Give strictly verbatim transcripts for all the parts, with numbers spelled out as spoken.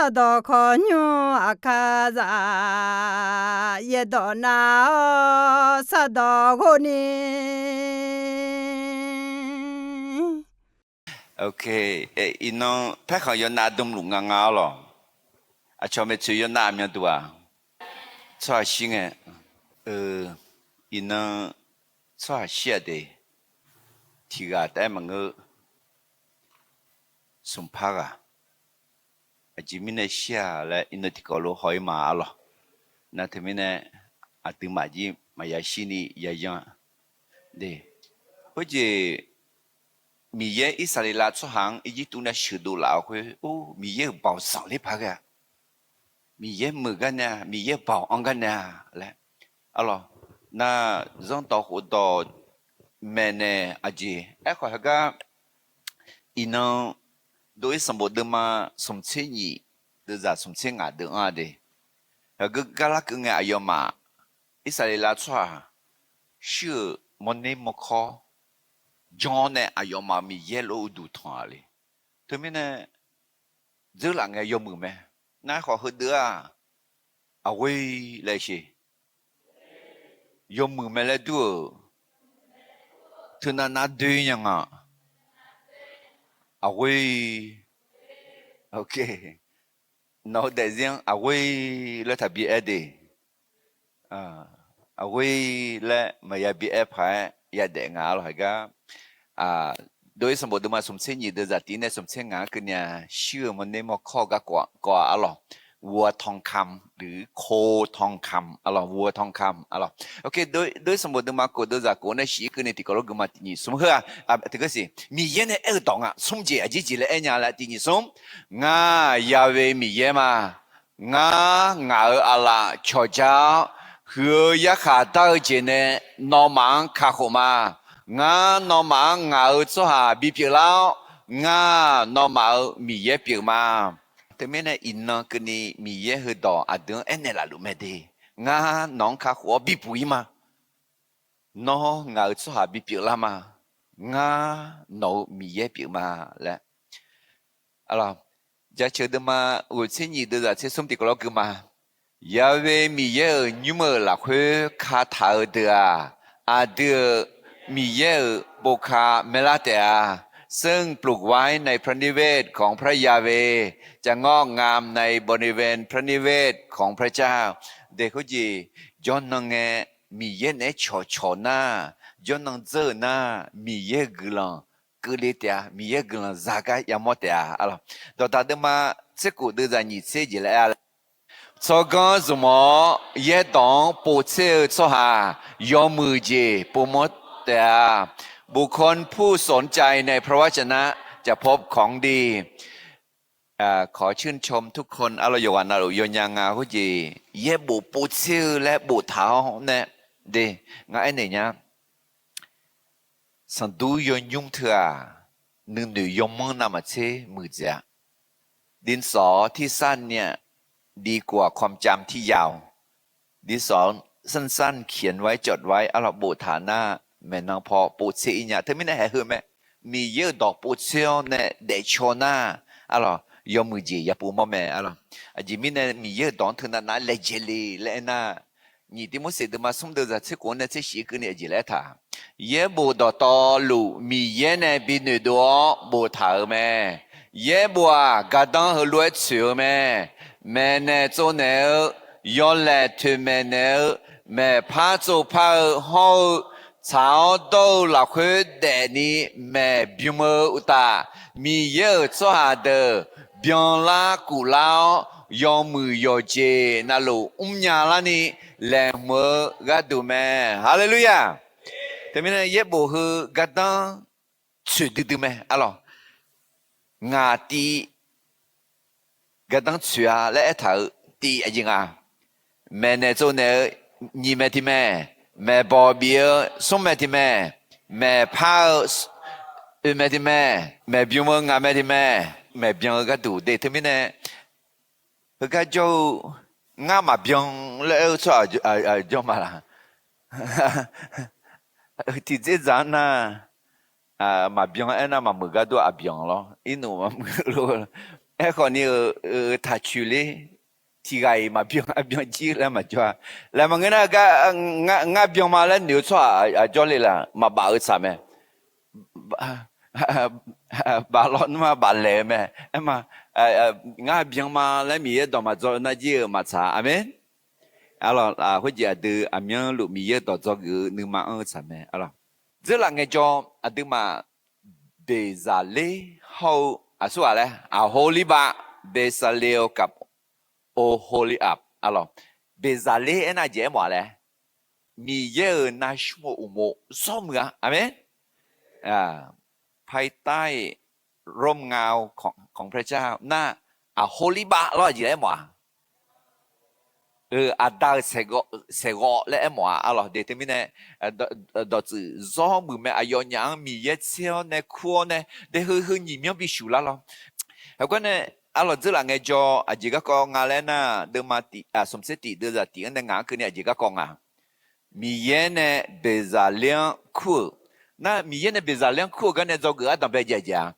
Sardawq khawqnymr aqkar zaf, yaerdawq nav-awr sardawq ghov ni. Ok, iqnan paerkhanq yawnav dmluf nga nga-awr lawq. Aqcawq maeqtsoeq yawnav aqmyanduq-aq, tsawrhaq shir ngae, iqnan tsawrhaq shir-aq de, tiq ghaq taef-aer maqngeur, smq par ghaq. Aqjeq mirnae shir-aq laer iqnan tiqkawv lof haw-ir ma-a lawq. Nar teumirnae aqduimaf jir maqya shir ni ya yanr-a. Khoerjeq Miqyaer Irsaqleqlav tsawrhaq-anr Irjirtuv nae sheuqdov laf-awr khoer, or, Miqyaer-euq baoq zanqler paq ghae-a. Miqyaer meuq gar nae-a, Miqyaer baoq anr gar nae-a laer, a lawq, nar zanrdawq khofdawq maeqnaeq aqjeq. Aerkhawf heugar iqnan dov-ir sanqbof deuvma smq tser nyiq deuvzaq smq tser ngaq deuq-anr-a de, heugar gar larkeuv ngae aqyawfmaf Irsaqleqlav tsawrhaq shuir-euq mawrner mawrkawr janr-awr nae aqyawfmaf-euq Miqyaer lof-aer uqduq tanq-a le. Teumirnae dzeurlaf ngae yawmuiq mae. Nar aerkhawf heudeuv-aq, aqghoe laer sheq. Yawmuiq mae laer dur-euq, teunav nav doe nya nga. Aqghoe. Ok. Nawq-eu daefzir-anr aqghoe laer taqbi aer de. Aqghoe laer maqya bi aer paq-aer yadaef nga-a lawq. Heugar dov-ir sanqbof deuvma smq tser nyiq deuvzaq tiq nae smq tser ngaq-anr keuvni-a, shuir-euq mawrner mawrkawr-eu garkawv-a, kawv-a, a lawq. วัวทองคำ หรือ โคทองคำ a lawq, วัวทองคำ a lawq. Ok, dov-ir sanqbof deuvma kof deuvzaq kof nae shif-ir keuvni tiqkawv lof gui ma. Tiq nyiq smr heu-aq, tiq keuv siq, Miqyaer nae aer-eu dawq nga smr jeq aqjeq jeq laer aer nya laer. Tiq nyiq smr, Ngar Ya'we Miqyaer ma. Ngar ngaq-euq aqlaf cawqja-awr, huiq-eu yarkhaq dar-eu jeq nae nawmaf-anr kakhof ma. Ngar nawmaf-anr ngaq-euq tsawrhaq bipyeuf lar-awr, ngar nawmaf-euq Miqyaer pyeuf ma. Teumirnae iqnan keuvni Miqyaer heudawq aqdui-anr aernaeq laf luf mae de. Ngar nawq-anr kakhof-awr bibuq-ir ma. Nawr ngaq-euq tsawrhaq bipyeuf lar ma. Ngar nawq-euq Miqyaer pyeuf ma laer. Jaceuq deuvma ghoeq tser nyiq deuvzaq tser smr tiqkawv lof gui ma. Ya'we Miqyaer-euq nymr-euq lafkhoer kataq-eu deuq-aq, aqdui-euq Miqyaer-euq bovka maerlar taef-a. ซึ่งปลูกไว้ในพระนิเวศของพระยาเวห์ จะงอกงามในบริเวณพระนิเวศของพระเจ้า De khoerjeq, jawrnan ngae Miqyaer naeq-aer cawqcawq nar, jawrnan dzeur-euq nar, Miqyaer-euq guiqlanq keuvle taef-a. Miqyaer-euq guiqlanq za gar yamawr taef-a, a lawq. Dawqdaq deuvma tser kof deuvzaq nyiq tser jeq laer-a. Tsawrganr zmq-awr yaerdawq-anr povtser-eu tsawrhaq yawmuiq jeq povmawr taef-a. บุคคลผู้สนใจในพระวจนะจะพบของดี ขอชื่นชมทุกคน a lawq. Yawqghaq navluf yawnya nga khoerjeq, yaerbof povtser-eu laer boftaq-awr nae, de, ngar aernaeq nya. Sanqdur yawnymr teu-aq, nuinoeq yawmanr navmaqtser muiqdzaeq-a. ดินสอที่สั้นเนี่ย ดีกว่าความจำที่ยาว ดินสอสั้นๆ เขียนไว้จดไว้ a lawq. Boftaq nar maeqnan paw povtser-ir nya. Teumirnae haeq heu mae. Miqyaer-euq dawq povtser-awr nae daefcaw nar, a lawq, yawmuiq jeq yapov mawr mae, a lawq. Aqjeq mirnae Miqyaer-euq dawq-anr teunav nav-aer laejae le laer aernar, nyiq Tivmorseq deuvma smr deuvzaq tser kof-anr nae tser shif keuvni aqjeq laer aertaq. Yaerbof dawqtawvluf Miqyaer nae binoeq dov-awr boftaq-euq mae. Yaerbof-aq, gardanr heulof-aer tsoeq-eu mae. Maeqnaeq tsovnaeq-eu, yawlaeq toeqmaeq naeq-eu, maeqpar tsovpar-eu hawr-eu, tsaq-awr dawr-eu lafkhoer daefni maeqbym-eu uqtaf, Miqyaer-euq tsawrhaq deuq byanlar kuflar-awr, yawmuiq yawqjeq navluf mrnya larni laeqhmq-eu gharduq mae. Haleluya! Teumirnae yaerbof heu gardanr tsoeq duidui mae, a lawq. Ngaq tiv gardanr tsoeq-a laer aertaq-euq tiv aqjeq nga. Maeqnaeq tsovnaeq-eu nyiq mae tiq mae, maeqbawq bif-eu smr mae tiq mae, maeqpar-eu oeq mae tiq mae, maeqbym-eu ngaq mae tiq mae, maeqbyan-eu gharduq de. Teumirnae heugar jawr-eu, ngar maqbyan laer aer-eu tsawrhaq jawr ma laq? Tiqdzer dzaq-anr nar, maqbyan aernar maqmuiq gharduq aqbyan lawr. Irnuf maqmuiq lof. Aerkhawf ni-euq taqcoeq ler, tiqghaq-iq maqbyan, byan jir laer maqjawr-a. Laer maqngeur nar, ngar byan ma laer noeq-eu tsawrhaq aqjawr le laq, maqbaf-eu tsaq mae. Baf lawnmr-a baf laeq-eu mae. Aerma, ngar byan ma laer Miqyaer dawq maqdzaw nar jir-euq maqtsaq. Aqmeq. Arlawq, khoerjeq aqdui aqmyanluf Miqyaer-eu dawq dzawgeuf-eu nuima anr-eu tsaq mae. Arlawq, dzeurlaf ngaejawr aqduimaf Beqzaqler hawr-eu aqsurghaq laer, Aqholibav, Beqzaqler-eu gaq Oholiab. Arlawq, Beqzaqler aernar jeq aermawf-a laer, Miqyaer-euq narsmr-eu uqmov zawr muiq-a. Aqmeq. ภายใต้ร่มเงาของพระเจ้า nar, Aqholibav lawr aqjeq laer aermawf-a. Aqda-euq saeqghawv laer aermawf-a. Arlawq, de teumirnae dawqtsuif zawr muiq mae. Aqyawfnyaf-anr Miqyaer tser-awr nae kur-awr nae, de heu heu nyiq myanr bishuf lar lawr. Heugar nae, arlawq, dzeurlaf ngaejawr aqjeq garkawv nga laer nar, deuvma tiq, smqtser tiq deuvzaq tiq-anr nae ngaq-anr keuvni aqjeq garkawv nga. Miqyaer nae Beqzaqler-anr kur-euq. Nar, Miqyaer nae Beqzaqler-anr kur-euq gar nae dzawgeuf ardanqbae jaeq jaeq-a.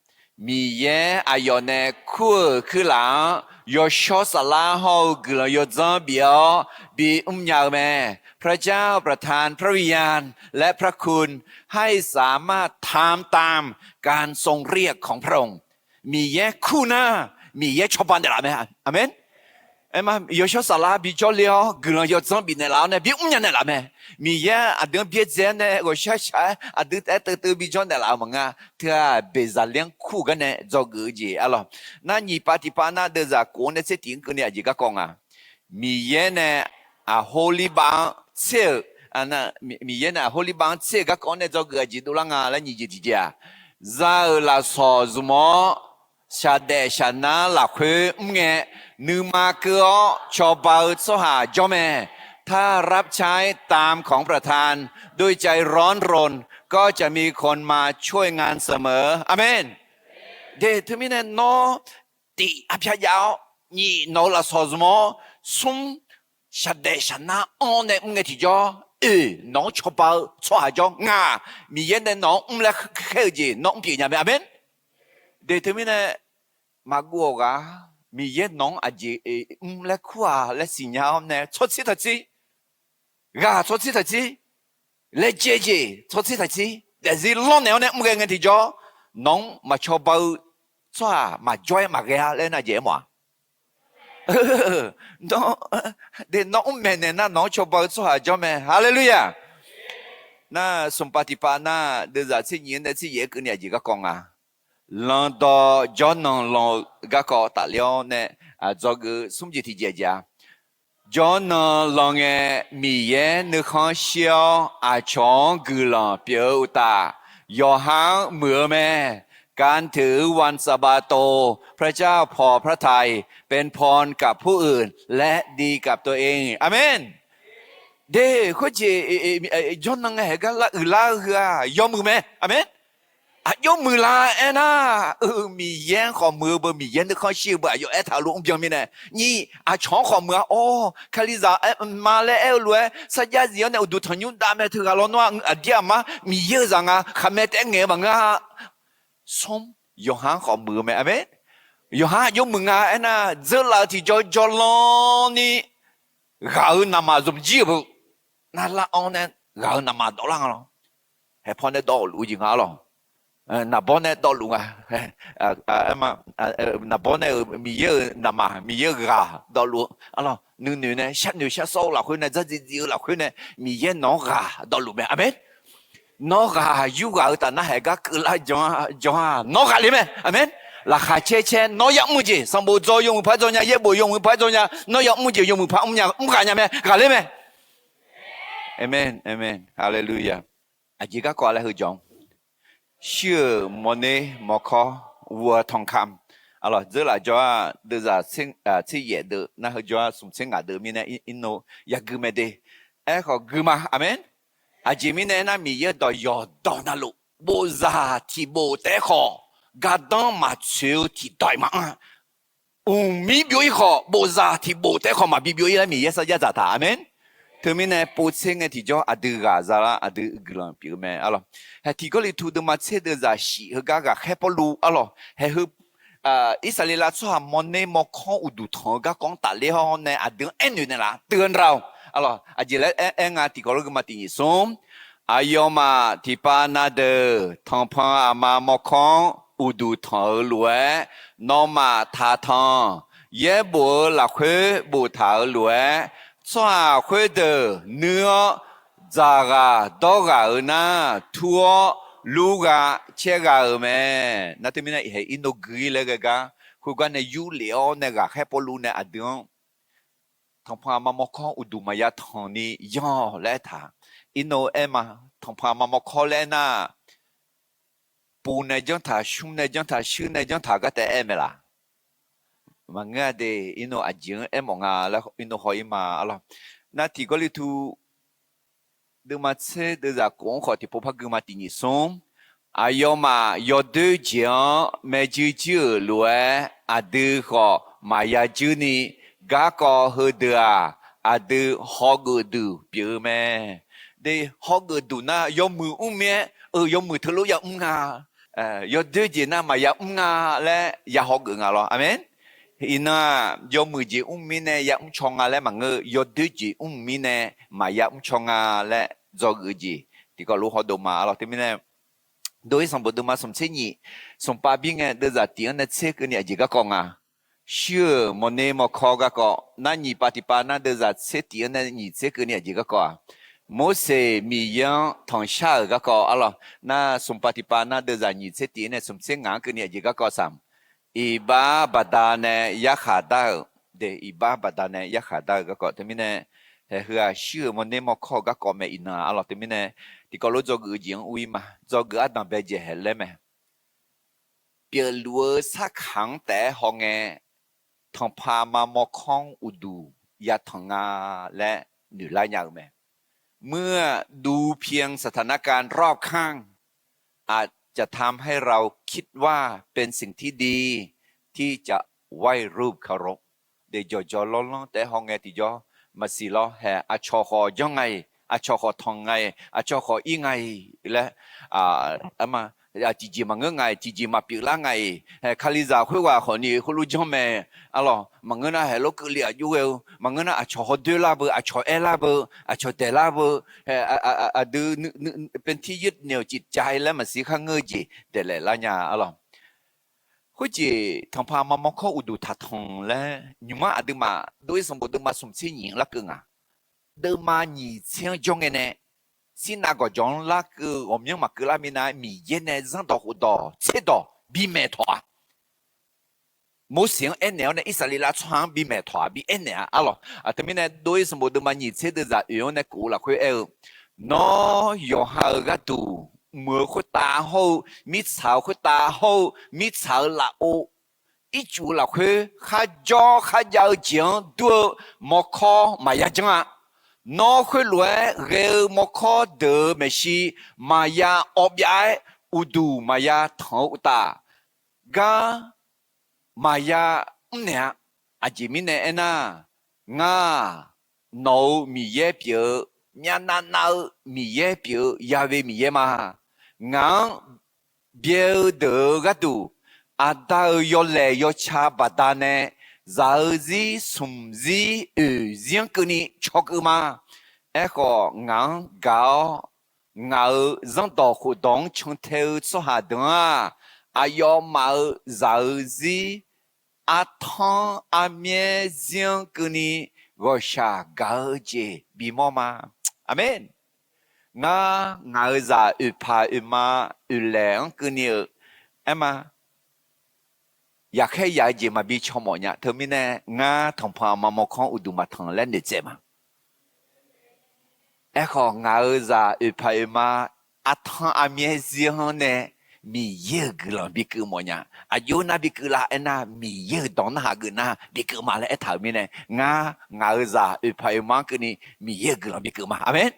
Miqyaer aqyawf nae kur-euq kuirlaf-anr, yawshawr saflar hawr-eu guiqlanq yawdzanr bif-awr bimr nya-eu mae. พระเจ้าประทานพระวิญญาณ และพระคุณ ให้สามารถทำตามการทรงเรียกของพระองค์ Miqyaer kur nar, Miqyaer cawba naeqlaf mae. Aqmeq. Aerma, yawshawr saflar bijawr le-awr guiqlanq yawdzanr bifnaeq laf-awr nae bimr nya naeqlaf mae. Miqyaer aqdui-anr byaerdzae-awr nae ghawqshaq shaq-aer aqdui taef-aer teuvteuv bijawr naeqlaf-eu maqngeur-a. Teu-aq, Beqzaqler-anr kur-euq gar nae dzawgeuf-eu jeq. Arlawq, nar, nyiq pav tiq pav nar, deuvzaq kof-anr nae tser tiq-anr keuvni aqjeq garkawv nga. Miqyaer nae Aqholibav-anr tser-euq, Miqyaer nae Aqholibav-anr tser-euq garkawv-anr nae dzawgeuf aqjeq dovlar nga laer nyiq jeq tiqjeq-aq, za-euq lafsawq zmq-awr shaqdaef shaqnar lafkhoer mr ngae, nuima keuv-awr cawba-eu tsawrhaq jawr mae. ถ้ารับใช้ตามของประทาน ด้วยใจร้อนรน ก็จะมีคนมาช่วยงานเสมอ Aqmeq. De teumirnae nawr tiq arpyar jav-awr, nyiq nawq-eu lafsawq zmq-awr, smr shaqdaef shaqnar anr-awr nae mr ngae tiqjawr, oeq, nawq-anr cawba-eu tsawrhaq jawr nga. Miqyaer nae nawq-anr mr laer khaer-eu jeq nawr mr pyeuf nya mae. Aqmeq. De teumirnae maqguv-awq ghaq, Miqyaer nawq-anr aqjeq mr laer kur-aq laer siqnya-awr nae tsawrtser taqtser, ghaq tsawrtser taqtser, laejae jeq tsawrtser taqtser daefzir lanrnaeq-awr nae mr ghae ngae tiqjawr, nawq-anr maqcawba-eu tsawrhaq maqjawr-aer maqghae-a laer nar jeq aermawf-a. Nawr, de nawr mr maeqnaeq nar nawq-anr cawba-eu tsawrhaq jawr mae. Haleluya! Nar, smq pav tiq pav nar, deuvzaq tser nyiq-anr nae tser yaef-aer keuvni aqjeq garkawv nga. Lanqdawq jawrnan lan-eu garkawv tafler-awr nae, dzawgeuf smr jeq tiqjeq jeq-a. Jawrnan lan ngae, Miqyaer nuikhanr shir-awr aqcawq-anr guiqlanq pyeuf-eu uqtaf, yawqha-anr muiq-eu mae. การถือวันสะบาโต พระเจ้าผ่อพระทัย เป็นพรกับผู้อื่น และดีกับตัวเอง Aqmeq. De, khoerjeq jawrnan ngae haeq gar lar uiqlar-eu heu-aq yawmuiq mae. Aqmeq. Aqjox muiqlar aernar, Miqyaer-anr khawf muiq-eu beu, Miqyaer nuikhanr shir-eu beu aqyawf aertaq-eu lof mrbyan mirnae, nyiq, aqcawq-anr khawf muiq-a. Awr, Kalizaq ma laer aer-eu lof-aer sarjax zif-awr nae uqduq tanqnymr dav mae. Teughaq lawnmr-aq, aqdir aqmar Miqyaer-eu zaq nga, khaqmae taef-aer ngaeq-eu maqngeur-a. Smr, yawqha-anr khawf muiq-eu mae. Aqmeq. Yawqha aqjox muiq nga aernar, dzeurlaf-eu tiqjawr jawrlan ni ghaq-euq naqmaq zmq jir-euq beu, nar lar-anr nae ghaq-euq naqmaq dawvlar nga lawr. Haeqpawr nae dawvluf-eu jeq nga lawr. Naqbawr nae dawvluf nga. Naqbawr nae-euq Miqyaer-euq naqmaq, Miqyaer-euq ghaq dawvluf-eu lawr. Nuinoeq nae sharnoeq sharsawr-eu lafkhoer nae, dzardziv dziv-eu lafkhoer nae, Miqyaer nawq-anr ghaq dawvluf mae. Aqmeq. Nawr ghaq yurghaq-eu taf narhaq gar keuvlar jan-a, nawr ghaqler mae. Aqmeq. Laqkhaq caer caer nawr yamr-eu jeq, sanqbof dzaw yawmuiq par dzaw nya, yaerbof yawmuiq par dzaw nya, nawr yamr-eu jeq yawmuiq par mrnya, mrghaq nya mae, ghaqler mae. Aqmeq, aqmeq, haleluya. Aqjeq garkawv laer heu jawr-anr, shir-euq mawrner mawrkawr, วัวทองคำ. Arlawq, dzeurlaf jawr-aq, deuvzaq tser yaef deuv nar heu jawr-aq, smq tser ngaq deuv mirnae irnov yagui mae de. Aerkhawf gui ma. Aqmeq. Aqjeq mirnae aernar, Miqyaer-eu dawq yawqdawq navluf, bofzaq tiqbof taef-aer khawf, gardanr maqtsoeq-eu tiqdawq-iq maqanr-a. Mqmir byov-ir khawf, bofzaq tiqbof taef-aer khawf maqbi byov-ir laer Miqyaer sarjax dzaqtaq. Aqmeq. Teumirnae povtser ngae tiqjawr aqdui ghaq za lar, aqdui guiqlanq pyeuf-eu mae. Arlawq, haeq tiq Gawrliqtu deuvma tser deuvzaq shif heugar ghaqkhaer Pawrluv, arlawq, haeq heu Irsaqleqlav tsawrhaq mawrner mawrkawr-anr uqduq tanq-eu garkawv-anr tafler-awr nae aqdui-anr aernoeq naeqlaf teuv-anr dra-awq. Aqjeq laer aer nga tiqkawv lof geufmaf tiq nyiq smr. Aqyawfmaf tiqpav na deuq tanqpanq aqma mawrkawr-anr uqduq tanq-eu lof-aer, nawmaf taqtanq. Yaerbof-eu lafkhoer boftaq-euq lof-aer, tsawrhaq khoerdeuq nuir-awr dzaqghaq dawrghaq-euq nar tur-awr lurgha caergha-euq mae. Nar teumirnae iqhaeq irnov gui laer ghae gar, khoergar nae yurlef-awr nae ghaqkhaer Pawrluv nae aqdui-anr tanqpanq aqma mawrkawr uqduq maqya tanq ni yanr-awq laer aertaq. Irnov aer ma, tanqpanq aqma mawrkawr laer aernar, pov nae janr taq, shmr nae janr taq, shuir nae janr taq gar taef aer mae laq? Maqngeur-a de. Irnov aqjeq-anr aermawf nga laer irnov haw-ir ma arlawr. Nar tiq Gawrliqtu deuvma tser deuvzaq kof-anr khawf tiqpov par gui ma tiq nyiq smr. Aqyawfmaf yawdoer jeq-anr maerjuir juir-euq lof-aer, aqdui khawf maqya juir ni, garkawv heudeuq-aq, aqdui hawgeuf duq pyeuf-eu mae. De, hawgeuf duq nar yawmuiq mr mir-aer, eu, yawmuiq teulof ya mr nga, yawdoer jeq nar maqya mr nga laer ya hawgeuf nga lawr. Aqmeq. Iqnan-aq, yawmuiq jeq mr mirnae ya mr caw nga laer maqngeur, yawdoer jeq mr mirnae maqya mr caw nga laer dzawgeuf-eu jeq tiqkawv lof hawdov ma arlawr. Teumirnae, Dov-ir sanqbof deuvma smq tser nyiq, smq pav bir ngae deuvzaq tiq-anr nae tser keuvni aqjeq garkawv nga. Shuir-euq mawrner mawrkawr garkawv, nar nyiq pav tiqpav nar deuvzaq tser tiq-anr nae nyiq tser keuvni aqjeq garkawv-aq, Morseq Miqyaer-anr tanqshar-euq garkawv arlawr. Nar smq pav tiqpav nar deuvzaq nyiq tser tiq-anr nae smq tser ngaq-anr keuvni aqjeq garkawv saq, iqbax baqdanae yarkhaq dar-euq, de, iqbax baqdanae yarkhaq dar-euq garkawv teumirnae, haeq heu-aq shuir-euq mawrner mawrkawr-eu garkawv mae iqnan arlawr teumirnae, tiqkawv lof dzawgeuf-eu jeq-anr ur-ir ma. Dzawgeuf ardanq bae jaeq haeq laer mae. Pyeufluf-eu sarkaq-anr taef-aer hawngae, tanqpaq ma mawrkawr-anr uqduq yatanq nga laer noeqlar nya-euq mae. เมื่อดูเพียงสถานการณ์รอบข้าง อาจจะทำให้เราคิดว่าเป็นสิ่งที่ดีที่จะไหว้รูปเคารพ Deuq jawqjawq lanrlanr taef-aer hawngae tiqjawr maqsiq lawr. Haeq aqcawq khawf janr nga-iq, aqcawq khawf tanq nga-iq, aqcawq khawf ir nga-iq laer, tiqjeq maqngeur nga-iq, tiqjeq maqpyeuf lar nga-iq, haeq Kalizaq khoerghaq khawfni khoerlof janr mae. Arlawr maqngeur nar haeq lof keuvle aqjox ghae-eu maqngeur nar aqcawq hawdoer lar beu, aqcawq aer lar beu, aqcawq daeq lar beu, aqdui เป็นที่ยึดเหนี่ยวจิตใจ laer maqsiq kharngeur-eu jeq daeqlaef lar nya arlawr. Khoerjeq tanqpaq ma mawrkawr uqduq taqtanq laer nymq-mr aqduimaf dov-ir sanqbof deuvma smq tser nyiq-anr larkeuv nga. Deuvma nyiq tser-anr jawr ngae nae, Sirnav gawqjawq-anr larkeuv ghawqmyanr maqkeuv lar minav-aer Miqyaer nae zanrdawq khofdawq tserdawq bimaeq tawq-a. Morseq-anr aernaeq-awr nae Irsaqleqlav tsawrhaq-anr bimaeq tawq-a, bi aernaeq-a arlawq. Aqteumirnae dov-ir sanqbof deuvma nyiq tser deuvzaq oeq-anr nae kof-eu lafkhoer aer-eu, Nawr yawqha-euq gharduq mq-euq khoertav hawr-eu, mirtsaq-euq khoertav hawr-eu, mirtsaq-euq lafov ircuf-eu lafkhoer kharjawr kharjav-eu jeq-anr dur-eu mawrkawr maqya janr-a. Nawr khoerlof-aer ghae-eu mawrkawr deuq-euq maeqshi maqya awv byav-aer uqduq maqya tanq-eu uqtaf, gar maqya mrnaeq-a. Aqjeq mirnae aernar, ngar-aq, nawq-euq Miqyaer pyeuf-eu, myavnav nav-eu Miqyaer pyeuf-eu Yahweh Miqyaer ma. Ngaq-anr byae-eu deuq-euq gharduq, Aqda-euq yawlaeq yawca baqdanae zaq-eu zir smq zir oeq zir-anr keuvni cawkeuv ma. Aerkhawf, ngaq-anr gaq-awr, ngaq-euq zanrdawq khofdawq-anr cantae-eu tsawrhaq deuq-anr-aq, aqyawfmaf-euq zaq-eu zir artanr armyaer zir-anr keuvni ghawqshaq gaq-eu jeq bimawr ma. Aqmeq. Ngar ngaq-euq zaq oeqpaq oeqma oeqlaeq-anr keuvni-euq aerma, yaqkhaer yaq-eu jeq maqbi caw mawf nya. Teumirnae ngar tanqpanq aqma mawrkawr-anr uqduq maqtanq laer noeqtsaev ma. Aerkhawf, ngaq-euq zaq oeqpaq oeqma artanr armyaer zir-anr nae Miqyaer-euq guiqlanq bikeuv mawf nya. Aqjox nar bikeuv lar aernar, Miqyaer-euq dawq narhaq geuf nar bikeuv ma laer aertaq-euq mirnae, ngar ngaq-euq zaq oeqpaq oeqma-anr keuvni Miqyaer-euq guiqlanq bikeuv ma. Aqmeq.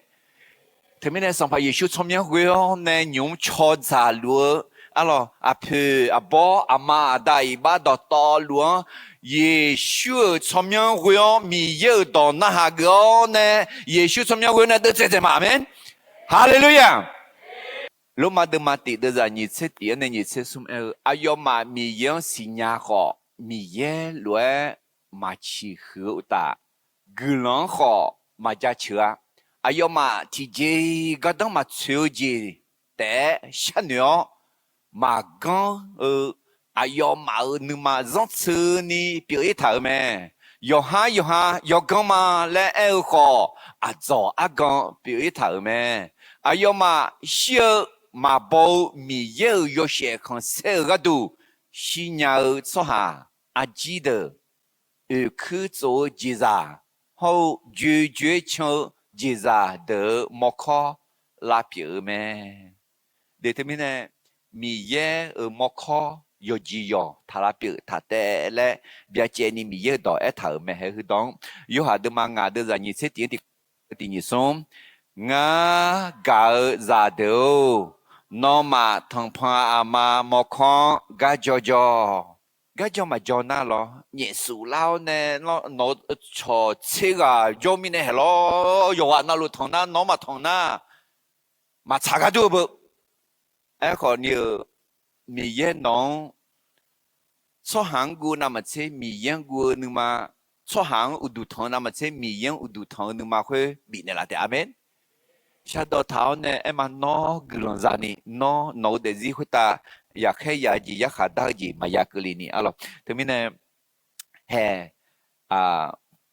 Teumirnae Sanqpaq Yeqsur tsawrmyanr ghoe-awr nae nymq-mr caw dzaq luf-eu, arlawq, aqpoeq aqbawr aqma aqda iqbax dawqtawvluf-anr, Yeqsur-euq tsawrmyanr ghoe-awr Miqyaer-euq dawq narhaq geuf-awr nae, Yeqsur tsawrmyanr ghoe-awr nae deuvtsaev dzaeq ma. Aqmeq. Haleluya. Lormav deuvma tiq deuvzaq nyiq tser tiq-anr nae nyiq tser smr aer-eu, aqyawfmaf Miqyaer-anr siqnya khawf, Miqyaer lof-aer maq ciqhuiq-eu uqtaf, guiqlanq-anr khawf maq jaceuq-a. Aqyawfmaf tiqjeq-iq gardanr maqtsoeq-eu jeq taef-aer sharnoeq-awr, maqganr-eu aqyawfmaf-euq nuima zanrtseuni pyeuf-ir taq-euq mae. Yawqhar yawqha yawganr ma laer aer-eu khawf, aqdzawq argan pyeuf-ir taq-euq mae. Aqyawfmaf shir-eu maqbaw-eu Miqyaer-euq yawshaef khanqsaer-euq gharduq shirnya-eu tsawrhaq arjir deuq, oeqkuir tsof-eu jeqzaq hawr-eu joejoer can-eu jeqzaq deuq-euq mawrkawr lavpyeuf-eu mae. De teumirnae, Miqyaer-euq mawrkawr yawqjeq yawq taq lavpyeuf taq taef laer byacaevni Miqyaer-euq dawq aertaq-euq mae. Haeq heudawq-anr, Yorhaq deuvma ngaq deuvzaq nyiq tser tiq-anr tiq, tiq nyiq smr, Ngar gaq-eu zaqdeuq-or, nawmaf tanqpanq aqma mawrkawr-anr gar jawr jawr. Gar jawr maqjawr nar lawr, nyaef suf lar-awr nae nawr nawq-eu cawq tser ghaq jawr mirnae haeq lawr. Yawqghaq navluf tanq nar, nawr maqtanq nar, maqtsaq ghardur-eu beu. Aerkhawf ni-euq, Miqyaer nawq-anr tsawrhaq-anr guv-eu navmaqtser Miqyaer-anr guv-eu nuima, tsawrhaq-anr uqduq tanq-eu navmaqtser Miqyaer-anr uqduq tanq-eu nuima khoer bifnaeq laf taef. Aqmeq. Shardawq taq-awr nae aerma, nawr guiqlanq zani, nawr nawq-eu daefzir khoertav yaqkhaer ya-eu jeq yarkhaq dar-eu jeq maqya keuvle ni arlawq. Teumirnae, haeq,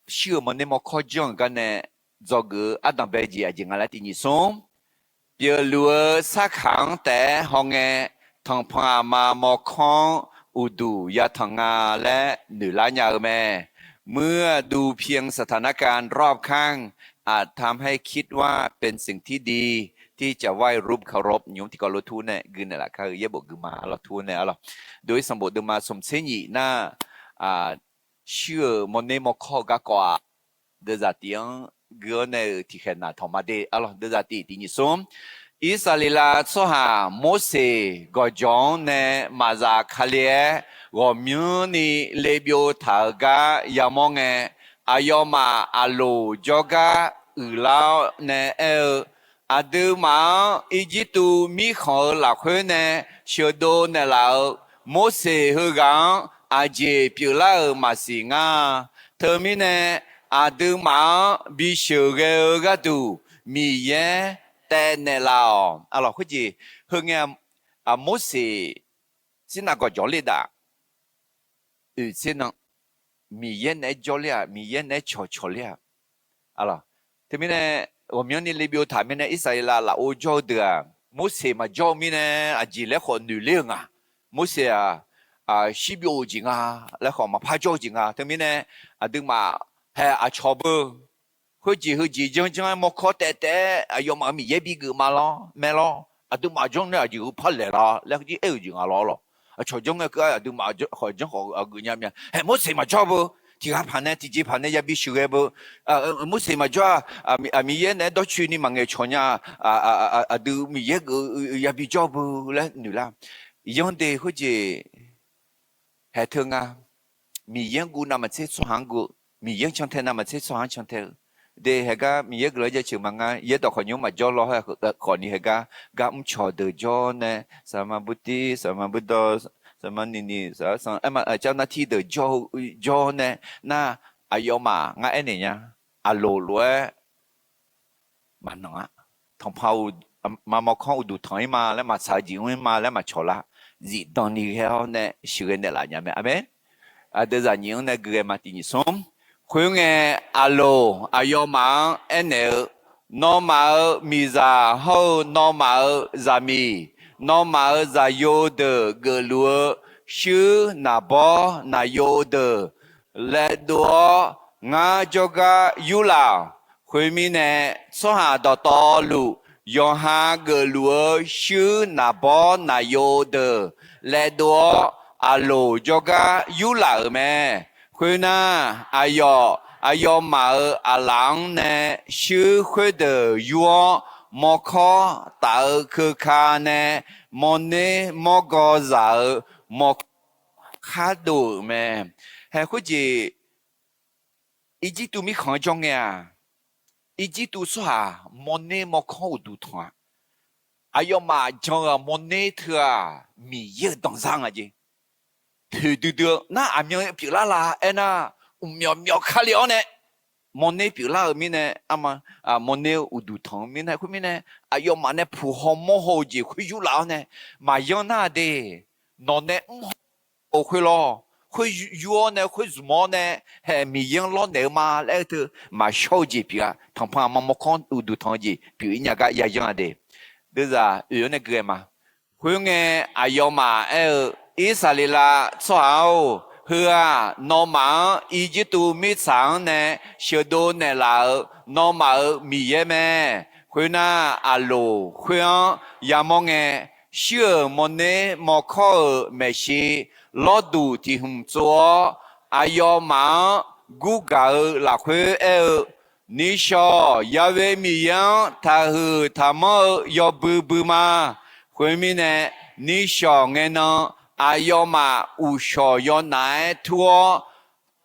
shir-euq mawrner mawrkawr janr-euq gar nae dzawgeuf-eu ardanq bae jeq aqjeq nga laer tiq nyiq smr, pyeufluf-eu sarkaq-anr taef-aer hawngae, tanqpanq aqma mawrkawr-anr uqduq yatanq nga laer noeqlar nya-eu mae. เมื่อดูเพียงสถานการณ์รอบข้าง อาจทำให้คิดว่าเป็นสิ่งที่ดีที่จะไหว้รูปเคารพ nymq-mr tiqkawv lof tur nae gui naeqlaf kar-eu yaerbof gui ma arlawq, tur nae arlawq. Doq-ir sanqbof deuvma smq tser nyiq nar, shir-euq mawrner mawrkawr-eu garkawv-aq, deuvzaq tiq-anr gui-awr nae-euq tiqkhaeq naq tanq ma de arlawq. Deuvzaq tiq tiq nyiq smr, Irsaqleqlav tsawrhaq Morseq gawqjawq-anr nae maqzaf kali-aer ghawqmyanrni lebyov taq-euq gar yamawr ngae, aqyawfmaf Aqloq jawrgar uiqlar-awr nae aer-eu, Aqduimaf-anr Irjirtuv mirkhanq-eu lafkhoer nae sheuqdov naeqlaf-euq Morseq heughaq-anr aqjeq pyeuflar-euq maqsiq ngar. Teumirnae, aqduimaf-anr bisheuq ghae-eu gharduq Miqyaer taev naeqlaf-awq. Arlawq, khoerjeq heungae, Morseq Sirnav gawqjawq ler daf, oeq tser nan Miqyaer naeq-aer jawr ler-aq, Miqyaer naeq-aer cawqcawq ler-aq, arlawq. Teumirnae, ghawqmyanrni lebyov taq mirnae Irsaqleqlav lafov jawr-eu deuq-aq, Morseq maqjawr-eu mirnae aqjeq laer khawf noeq ler-eu nga. Morseq-aq, shirbyov-euq jeq nga laer khawf maqpar jawr-eu jeq nga. Teumirnae, aqduimaf hae aqcawq beu khoerjeq heujeq janrjanr-aer mawrkawr taev taev-aer aqyawfmaf-euq Miqyaer bigeuf ma lawr mae lawr. Aqduimaf janr nae aqjeq heu par laeq la laer jir aer-euq jeq nga lawr lawq. Aqcawq janr ngae keuv-aq aqduimaf khawf janr khawf aqgeuf nya mya. Hae Morseq maqjawr beu, tiq ghaq paq nae tiqjeq paq nae yabi sheuqghae beu. Morseq maqjawr-aq, Miqyaer naeq-aer dawrcoeni maqngaeq cawq nya. Aqdui Miqyaer geuf yabi jawr beu laer noeq lar. Yanr de khoerjeq haeq teu nga. Miqyaer-anr guv navmaqtser tsawrhaq-anr guv-eu, Miqyaer-anr cantae navmaqtser tsawrhaq-anr cantae-eu. De haegar Miqyaer guiqlanq jaceuq maqnga, yaerdawq khawf nymr maqjawr lawr, khawf ni haegar gar mrcawq deuq jawr nae, saqma burtir, saqma burdawr, saqma nini, saqma car nar tir deuq jawr nae, nar, aqyawfmaf ngar aernaeq nya, Aqloq lof-aer maqnanq-a. Tanqpanq-eu ma mawrkawr uqduq tanq-ir ma laer, maqtsaq-eu jeq mr-ir ma laer maqcawq lar. Zifdan ni ghae-awr nae sheuqghae naeqlaf nya mae. Aqmeq. Aqdui zaqnyiq-anr nae gui ghae ma tiq nyiq smr. Khoerngae, Aqloq aqyawfmaf-anr aernaeq-eu, Nawmaf-euq miqzaq hawr-eu nawmaf-euq zaqmiq, nawmaf-euq zaqyo deuq geufluf-eu shuir naqbawr naqyo deuq laevdov-awr ngar jawrgar yurlaf-awq. Khoermirnae, tsawrhaq dawqtawvluf yawqha geufluf-eu shuir naqbawr naqyo deuq laevdov-awr, Aqloq jawrgar yurlaf-euq mae. Khoernar, aqyawf aqyawfmaf-euq aqlaf-anr nae shuir khoerdeuq yur-awr, mawrkawr taf-eu keuka nae mawrner mawrgawr zaq-euq mawrkawr khardov-euq mae. Hae khoerjeq, Irjirtuv mirkhanq-anr jawr ngae-aq, Irjirtuv tsawrhaq mawrner mawrkawr uqduq tanq-a. aqyawfmaf jan-eu-aq mawrner teu-aq, Miqyaer-euq danqzaq nga jeq. Poeqdui dui-eu nar aqmyan pyeuflar la aernar, mqmyawf myawf kali-awr nae mawrner pyeuflar-euq mirnae, arma, mawrner uqduq tanq-eu mirnae, khoermirnae aqyawfmaf nae puq haw mawr haw-eu jeq khoer yurlaf-awr nae, maqyanr nar de, nawq nae mr haw khoer lawr, khoer yur-awr nae khoer zmq-awr nae, hae Miqyaer-anr lawrnaeq-eu ma laer-eu teu maqshawr-eu jeq pyeuf-a. Tanqpanq aqma mawrkawr uqduq tanq-eu jeq pyeuf-ir nya gar yayanr-a de. Deuvzaq oeq-awr nae gui-aer ma. Khoerngae, aqyawfmaf aer-eu, Irsaqleqlav tsawrhaq-or, heu-aq, nawmaf-anr Irjirtuv mirtsaq-anr nae sheuqdov naeqlaf-euq nawmaf-euq Miqyaer mae. Khoernar, aqloq khoer-anr yamawr ngae, shir-euq mawrner mawrkawr-euq maeqshi lawrduq tiq hmq tsov-awr, aqyawfmaf-anr gurgaq-eu lafkhoer aer-eu, Nishawq, Ya'we Miqyaer-anr taqhuiq taqmanr-eu yawbui bui ma. Khoermirnae, nishawq ngae nan aqyawfmaf uqshawq yawnaf-aer tur-awr,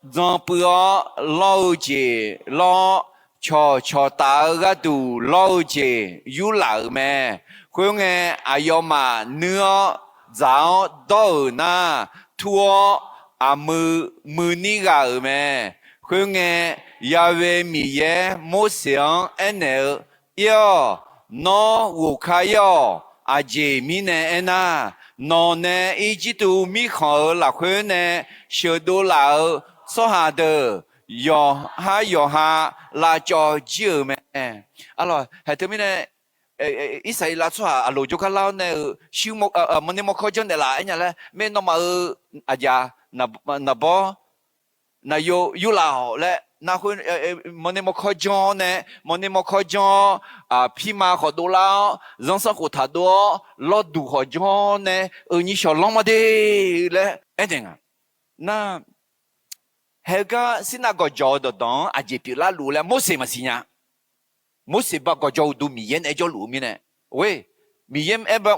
dzan puiv-awr lawr-eu jeq lawr-awr, cawqcawq taf-eu gharduq lawr-eu jeq yurlaf-euq mae. Khoerngae, aqyawfmaf nuir-awr dzaq-awr dawr-euq nar, tur-awr aqmuiq muiqnir ghaq-euq mae. Khoerngae, Ya'we Miqyaer Morseq-anr aernaeq-eu, Ir-awq, nawr ghofkar ir-awq. Aqjeq mirnae aernar, nawq nae Irjirtuv mirkhanq-euq lafkhoer nae sheuqdov laf-euq tsawrhaq deuq yawqhar yawqha lavcawv jir-euq mae. Haeq teumirnae, Irsaqleqlav tsawrhaq aqloq jawrgar lar-awr nae-euq, mawrner mawrkawr janrnaeq laf aer nya laer mae. Nawmaf-euq aqjaf naqbawr naqyo yurlaf-awq laer nar khoer, mawrner mawrkawr janr-awr nae, mawrner mawrkawr janr-awr, pirma khawf dovlar-awr, zanrsanrkhof taqdov-awr, lawrduq khawf janr-awr nae, euq nyishawq lanr ma de laer aernaeq nga. Nar, haegar Sirnav gawqjawq-eu dawqdawq-anr aqjeq pyeuflar luf laer Morseq maqsiq nya. Morseq ba gawqjawq uqduq Miqyaer nae aer jawrluf-eu mirnae, oe, Miqyaer aer ba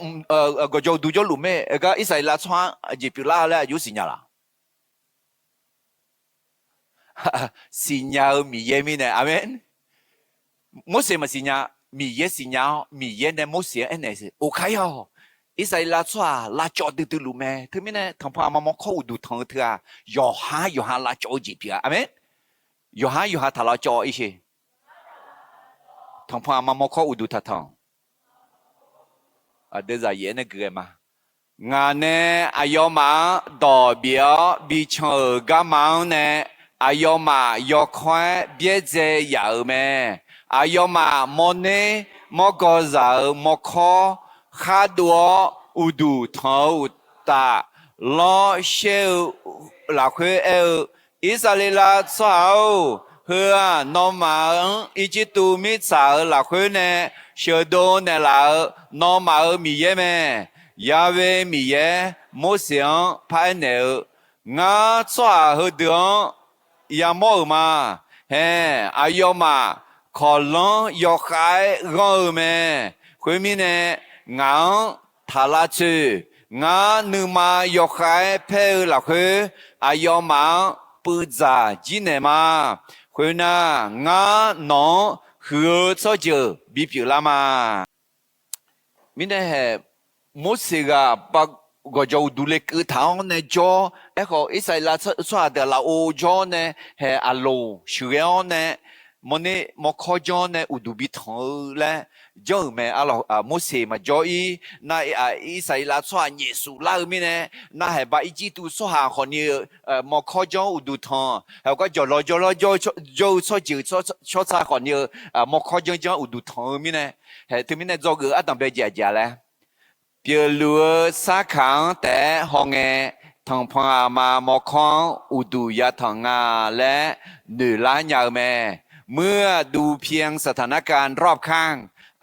gawqjawq uqduq jawrluf mae. Haegar Irsaqleqlav tsawrhaq-anr aqjeq pyeuflar laer aqjox siqnya laf? Siqnya-eu Miqyaer mirnae, aqmeq. Morseq maqsiq nya. Miqyaer siqnya-awr, Miqyaer nae Morseq-anr aernaeq-eu, Oqkar ir-awq. Irsaqleqlav tsawrhaq lavcawv duidui luf mae. Teumirnae tanqpanq aqma mawrkawr uqduq tanq-eu teu-aq, yawqhar yawqha lavcawv-eu jeq pyeuf-a. Aqmeq. Yawqhar yawqha taq lavcawv-ir she. Tanqpanq aqma mawrkawr uqduq taqtanq. Aqdui zaqyaef-aer nae gui-aer ma. Ngaq nae aqyawfmaf-anr dawq bif-awr bican-euq garma-anr nae, aqyawfmaf yawkawr-aer byaerdzae yaf-euq mae. Aqyawfmaf mawrner mawrgawr zaq-euq mawrkawr khar dov-awr, uqduq tanq-eu uqtaf, lawr shaer-eu lafkhoer aer-eu, Irsaqleqlav tsawrhaq-or, heu-aq, nawmaf-anr Irjirtuv mirtsaq-euq lafkhoer nae sheuqdov naeqlaf-euq nawmaf-euq Miqyaer mae. Ya'we Miqyaer Morseq-anr paraer naeq-eu, Ngar tsawrhaq heudeuq-anr yamawr-euq ma. Hae, aqyawfmaf kawqlanr yawkhav-aer ghanr-eu mae. Khoermirnae, ngaq-anr taq lavtsoeq. Ngar nuima yawkhav-aer paer-eu lafkhoer, aqyawfmaf-anr puivdzaq jir naeq ma. Khoernar, ngar nawq-anr huiq-eu tsawrjeuq bipyeuf lar ma. Mirnae hae, Morseq ghaq ba gawqjawq uqduq lekeuv taq-awr nae jawr, aerkhawf Irsaqleqlav tsawrhaq deuq lafov jawr-awr nae, hae aqloq sheuqghae-awr nae, mawrner mawrkawr janr-awr nae uqduq bitanq-eu laer janr-euq mae. Arlawq, Morseq maqjawr-ir nar, Irsaqleqlav tsawrhaq nyaefsuf lar-eu mirnae, nar hae ba Irjirtuv tsawrhaq khawfni-eu mawrkawr janr-awr uqduq tanq, hae gar jawqlawq jawrlawr jawr-eu tsawrjeuq tsawrca khawfni-eu mawrkawr janr janr uqduq tanq-eu mirnae, hae teumirnae dzawgeuf-eu ardanq bae jeq aqjeq laer, pyeufluf-eu sarkaq-anr taef-aer hawngae, tanqpanq aqma mawrkawr-anr uqduq yatanq nga laer noeqlar nya-eu mae. เมื่อดูเพียงสถานการณ์รอบข้าง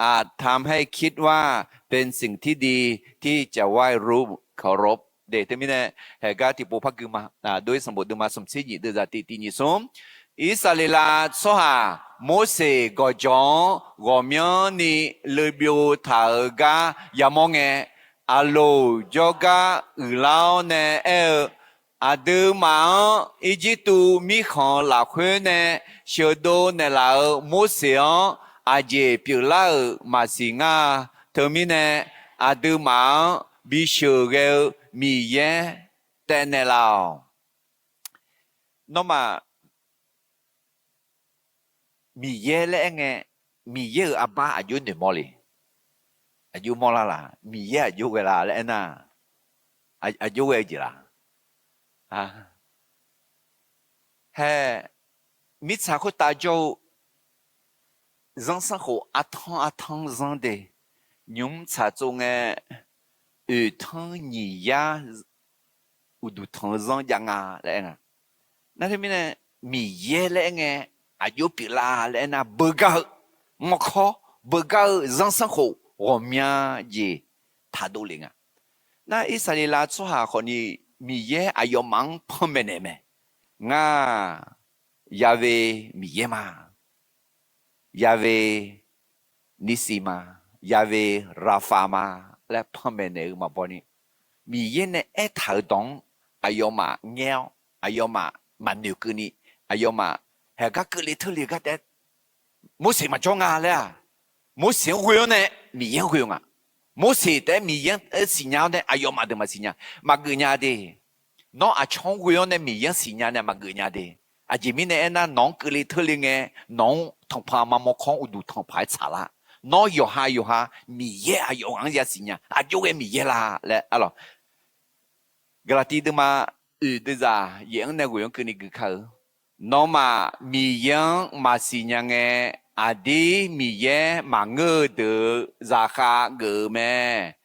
อาจทำให้คิดว่าเป็นสิ่งที่ดีที่จะไหว้รูปเคารพ Teumirnae, haegar tiqpov par gui ma. Dov-ir sanqbof deuvma smq tser nyiq deuvzaq tiq tiq nyiq smr. Irsaqleqlav tsawrhaq Morseq gawqjawq-anr ghawqmyanrni leubyov taq-euq gar yamawr ngae, aqloq jawrgar uiqlar-awr nae aer-eu, Aqduimaf-anr Irjirtuv mirkhanq lafkhoer nae sheuqdov naeqlaf-euq Morseq-anr aqjeq pyeuflar-euq maqsiq ngar-a. Teumirnae aqduimaf-anr bisheuq ghae-eu Miqyaer taev naeqlaf-awq. Nawmaf, Miqyaer laer aer ngae, Miqyaer-euq arbar aqjox noeqmawr le? Aqjox mawrlar laq? Miqyaer aqjox ghae la laer aernar, aqjox ghae-eu jeq laq? Hae, mirtsaq khoertav jawr-eu zanrsanrkhof artanr artanr zanr de, nymq-mr tsaq tsov ngae, oeq tanr nyiq yar uqduq tanq-eu zanr jav nga laer aer nga. Nar teumirnae, Miqyaer laer aer ngae, aqjox pyeuflar laer aernar, beugar-eu mawrkawr, beugar-eu zanrsanrkhof ghawqmya jeq taqdov le nga. Nar Irsaqleqlav tsawrhaq khawfni, Miqyaer aqyawfmaf-anr panmaeq naeq mae. Ngar, Ya'we Miqyaer ma, Ya'we Nisi ma, Ya'we Rafa ma laer panmaeq naeq-eu maqbaw ni, Miqyaer nae aertaq-euq dawq-anr aqyawfmaf ngaer-awr, aqyawfmaf maqnoeq keuvni, aqyawfmaf haeqgar keuvle teurle-eu gar taef-aer Morseq maqjawr nga laer-aq, Morseq-anr ghoe-awr nae Miqyaer-anr ghoe-eu nga. Morseq taef-aer Miqyaer-anr siqnya-awr nae aqyawfmaf deuq maqsiqnya, maqgeuf nya de. Nawr aqcawq-anr ghoe-awr nae Miqyaer-anr siqnya nae maqgeuf nya de. Aqjeq mirnae aernar, nawq-anr keuvle teurle ngae, nawq-anr tanqpanq aqma mawrkawr-anr uqduq tanq paq-aer tsaqlar. Nawr yawqha yawqha Miqyaer aqyawf ghaq-anr yasiqnya, aqjox ghae Miqyaer la laer arlawq. Gaqlaqtiv deuvma oeq deuvzaq yaef-anr nae ghoeq-anr keuvni gui kar-eu, nawmaf Miqyaer-anr maqsiq nya ngae, aqdir Miqyaer maqngeur-eu deuq-euq zaqkhav geuf-eu mae.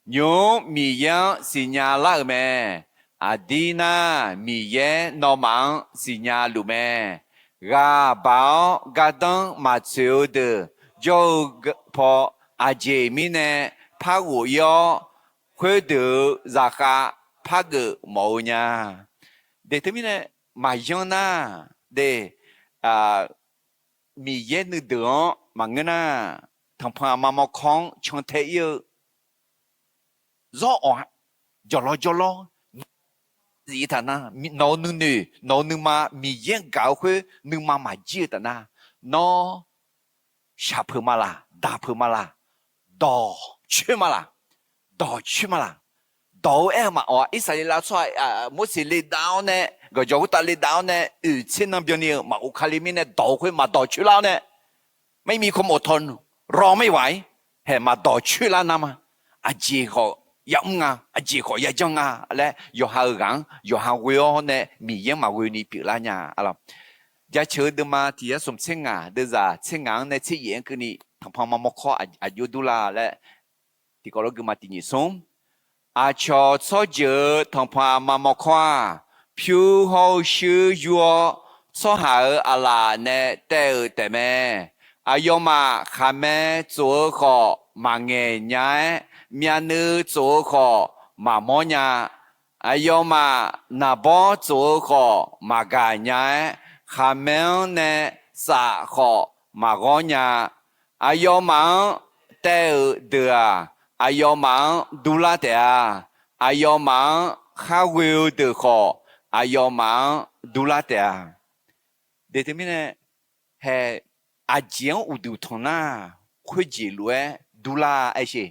Nymq-mr Miqyaer-anr siqnya lar-euq mae. Aqdir nar, Miqyaer nawmaf-anr siqnya luf mae. Ghaq baq-awr gardanr maqtsoeq-eu deuq jawr-eu paw, aqjeq mirnae par ghof ir-awr, khoerdeuq-euq zaqkhav par geuf mawf-eu nya. De teumirnae, maqyanr nar, de, Miqyaer nuideuq-anr maqngeur nar, tanqpanq aqma mawrkawr-anr cantae ir-eu zawr awq-a. Jawqlawr jawrlawr zif taf nar, nawq-euq nuinoeq nawq-euq nuima Miqyaer-anr gaq-eu khoer nuima maqjir-eu taf nar, nawr shaqpeuq ma laq, daqpeuq ma laq, dawq coer ma laq, dawq coer ma laq. Dawq-eu aer-eu maqawq-a. Irsaqleqlav tsawrhaq Morseq ledav-awr nae, gawqjawq khoertav ledav-awr nae oeq tser nan byanni-eu maqghov kali mirnae, dawq-eu khoer maqdawq coer lar-awr nae, maqmiq khawf mawf taw, rawq maqir waq-ir, haeq maqdawq coer lar nar ma. Aqjeq khawf yamr nga, aqjeq khawf yajanr nga laer, yawqha-euq ghaq-anr yawqha ghoe-awr nae Miqyaer-anr maqghoe ni pyeuflar nya. Jaceuq-eu deuvma tiq yar smq tser ngaq deuvzaq tser ngaq-anr nae tser yaef-anr keuvni, tanqpanq aqma mawrkawr aqjox durlar laer, tiqkawv lof guima tiq nyiq smr. Aqcawq tsawrjeuq-euq tanqpanq aqma mawrkawr-aq, pyur hawr-eu shuir yur-awr, tsawrhaq-euq aqlaf nae taev-euq taefmae. Aqyawfmaf khaqmae tsof-eu khawf maqngaeq nya-aer, myavnuiv tsof-eu khawf maqmawr nya. Aqyawfmaf naqbawr tsof-eu khawf maqgaq nya-aer, khaqmae-anr nae saf khawf maqghawr nya. Aqyawfmaf-anr taev-euq deuq-aq, aqyawfmaf-anr durlar taef-a. Aqyawfmaf-anr khar ghoe-eu deuq khawf, aqyawfmaf-anr durlar taef-a. De teumirnae, hae, aqjeq-anr uqduq tanq nar, khoerjeq lof-aer durlar aer sher.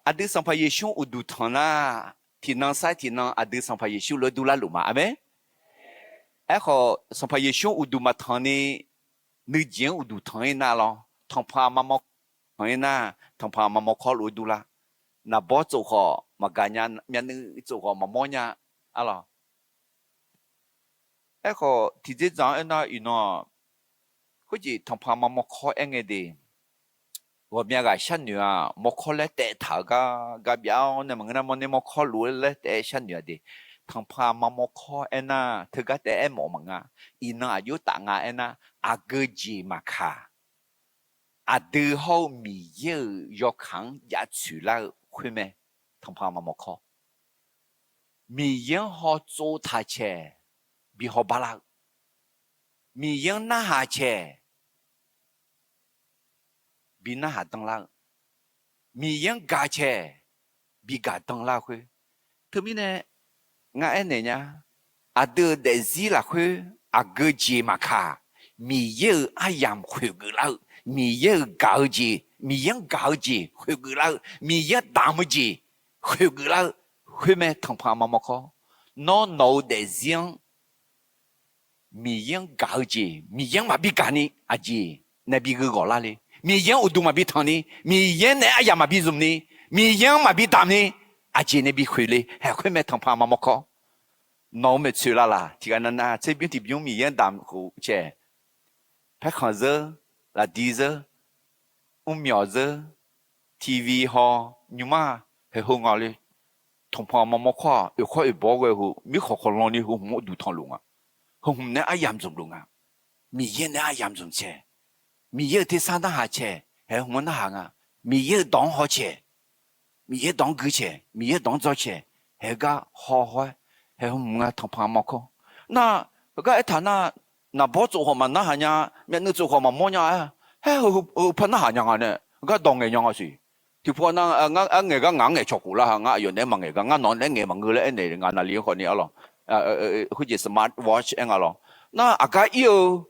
Aqdui Sanqpaq Yeqsur-anr uqduq tanq nar, tiqnan sar tiqnan aqdui Sanqpaq Yeqsur lof-aer durlar luf ma. Aqmeq. Aerkhawf, Sanqpaq Yeqsur-anr uqduq maqtanq ni, nuijeq-anr uqduq tanq-ir nar lawr, tanqpanq aqma mawrkawr tanq-ir nar, tanqpanq aqma mawrkawr lof-aer durlar. Naqbawr tsof khawf maqgaq nya, myavnuiv tsof khawf maqmawr nya. Arlawq. Aerkhawf, tiqdzerdzaq-anr aernar, iqnan-aq, khoerjeq tanqpanq aqma mawrkawr aerngae de, ghawqmya ghaq sharnoeq-aq, mawrkawr laer taev taq-eu gar gar byav-awr nae maqngeur nar, mawrner mawrkawr lof-aer laer taev-aer sharnoeq-a de. Tanqpanq aqma mawrkawr aernar, teugar taev-aer mawf maqnga. Iqnan aqjox taf nga aernar, aqgeu jeq maqkaq, aqdui hawr-eu Miqyaer-euq yawkaq-anr jav tsoeq lar-eu khoer mae. Tanqpanq aqma mawrkawr, Miqyaer-anr hawtsov taq caeq bi hawbar lar-eu, Miqyaer-anr narhaq caeq bi narhaq dan lar-eu, Miqyaer-anr gaq caeq bi gaq dan lar-eu khoer. Teumirnae ngar aernaeq nya, aqdui-euq daefzir lafkhoer aqgeu jeq maqkaq, Miqyaer-euq aryamq khoeq geuflar-eu, Miqyaer-euq gaq-eu jeq Miqyaer-anr gaq-eu jeq khoergeuf lar-eu, Miqyaer-anr damq-eu jeq khoergeuf lar-eu, khoermae tanqpanq aqma mawrkawr. Nawr nawq-eu daefzir-anr Miqyaer-anr gaq-eu jeq Miqyaer-anr maqbi gaq ni aqjeq nae bi gheu ghawq lar le. Miqyaer-anr uqduq maqbi tanq ni, Miqyaer naeq-aer aryamq maqbi zmq ni, Miqyaer-anr maqbi damq ni, aqjeq nae bi khoeq le. Haeq khoermae tanqpanq aqma mawrkawr. Nawq-eu maeqtsoeq lavlaq tiqghaq navnav tserbymr tiqbymr Miqyaer-anr damq khof cae, paerkhanq zeur, lafdi zeur, mrmyawq zeur, TV haw, nymrma, haeq heu nga le. Tanqpanq aqma mawrkawr-aq, oeqkawr oeqbawr ghae heu mirkhanq khawqlanni heu hmq-anr uqduq tanqluf nga. Heu hmq nae aryamq zmqluf nga. Miqyaer nae aryamq zmq cae, Miqyaer-euq tersar narhaq cae, haeq hmq-anr narhaq nga. Miqyaer-euq dawq-anr haw cae, Miqyaer dawq-anr gui cae, Miqyaer dawq-anr dzawr cae, haeq gar haw haw-aer, haeq hmq nga tanqpanq aqma mawrkawr. Nar, heugar aertaq nar, naqbawr tsof khawf maqnarhaq nya, myavnuiv tsof khawf maqmawr nya-aer, haer heu par narhaq nya nga nae, heugar dawq ngaeq nya nga siq. Tiqpov nar, ngar ngaeq gar ngaq-anr ngaeq cawq khof lar ha, ngar aqyawf naeq-aer maqngaeq gar, ngar nawq-anr naeq-aer ngaeq maqngeur laer aernaeq nga naqli-anr khawfni arlawq. Khoerjeq smart watch aer nga lawr. Nar aqgar ir-eu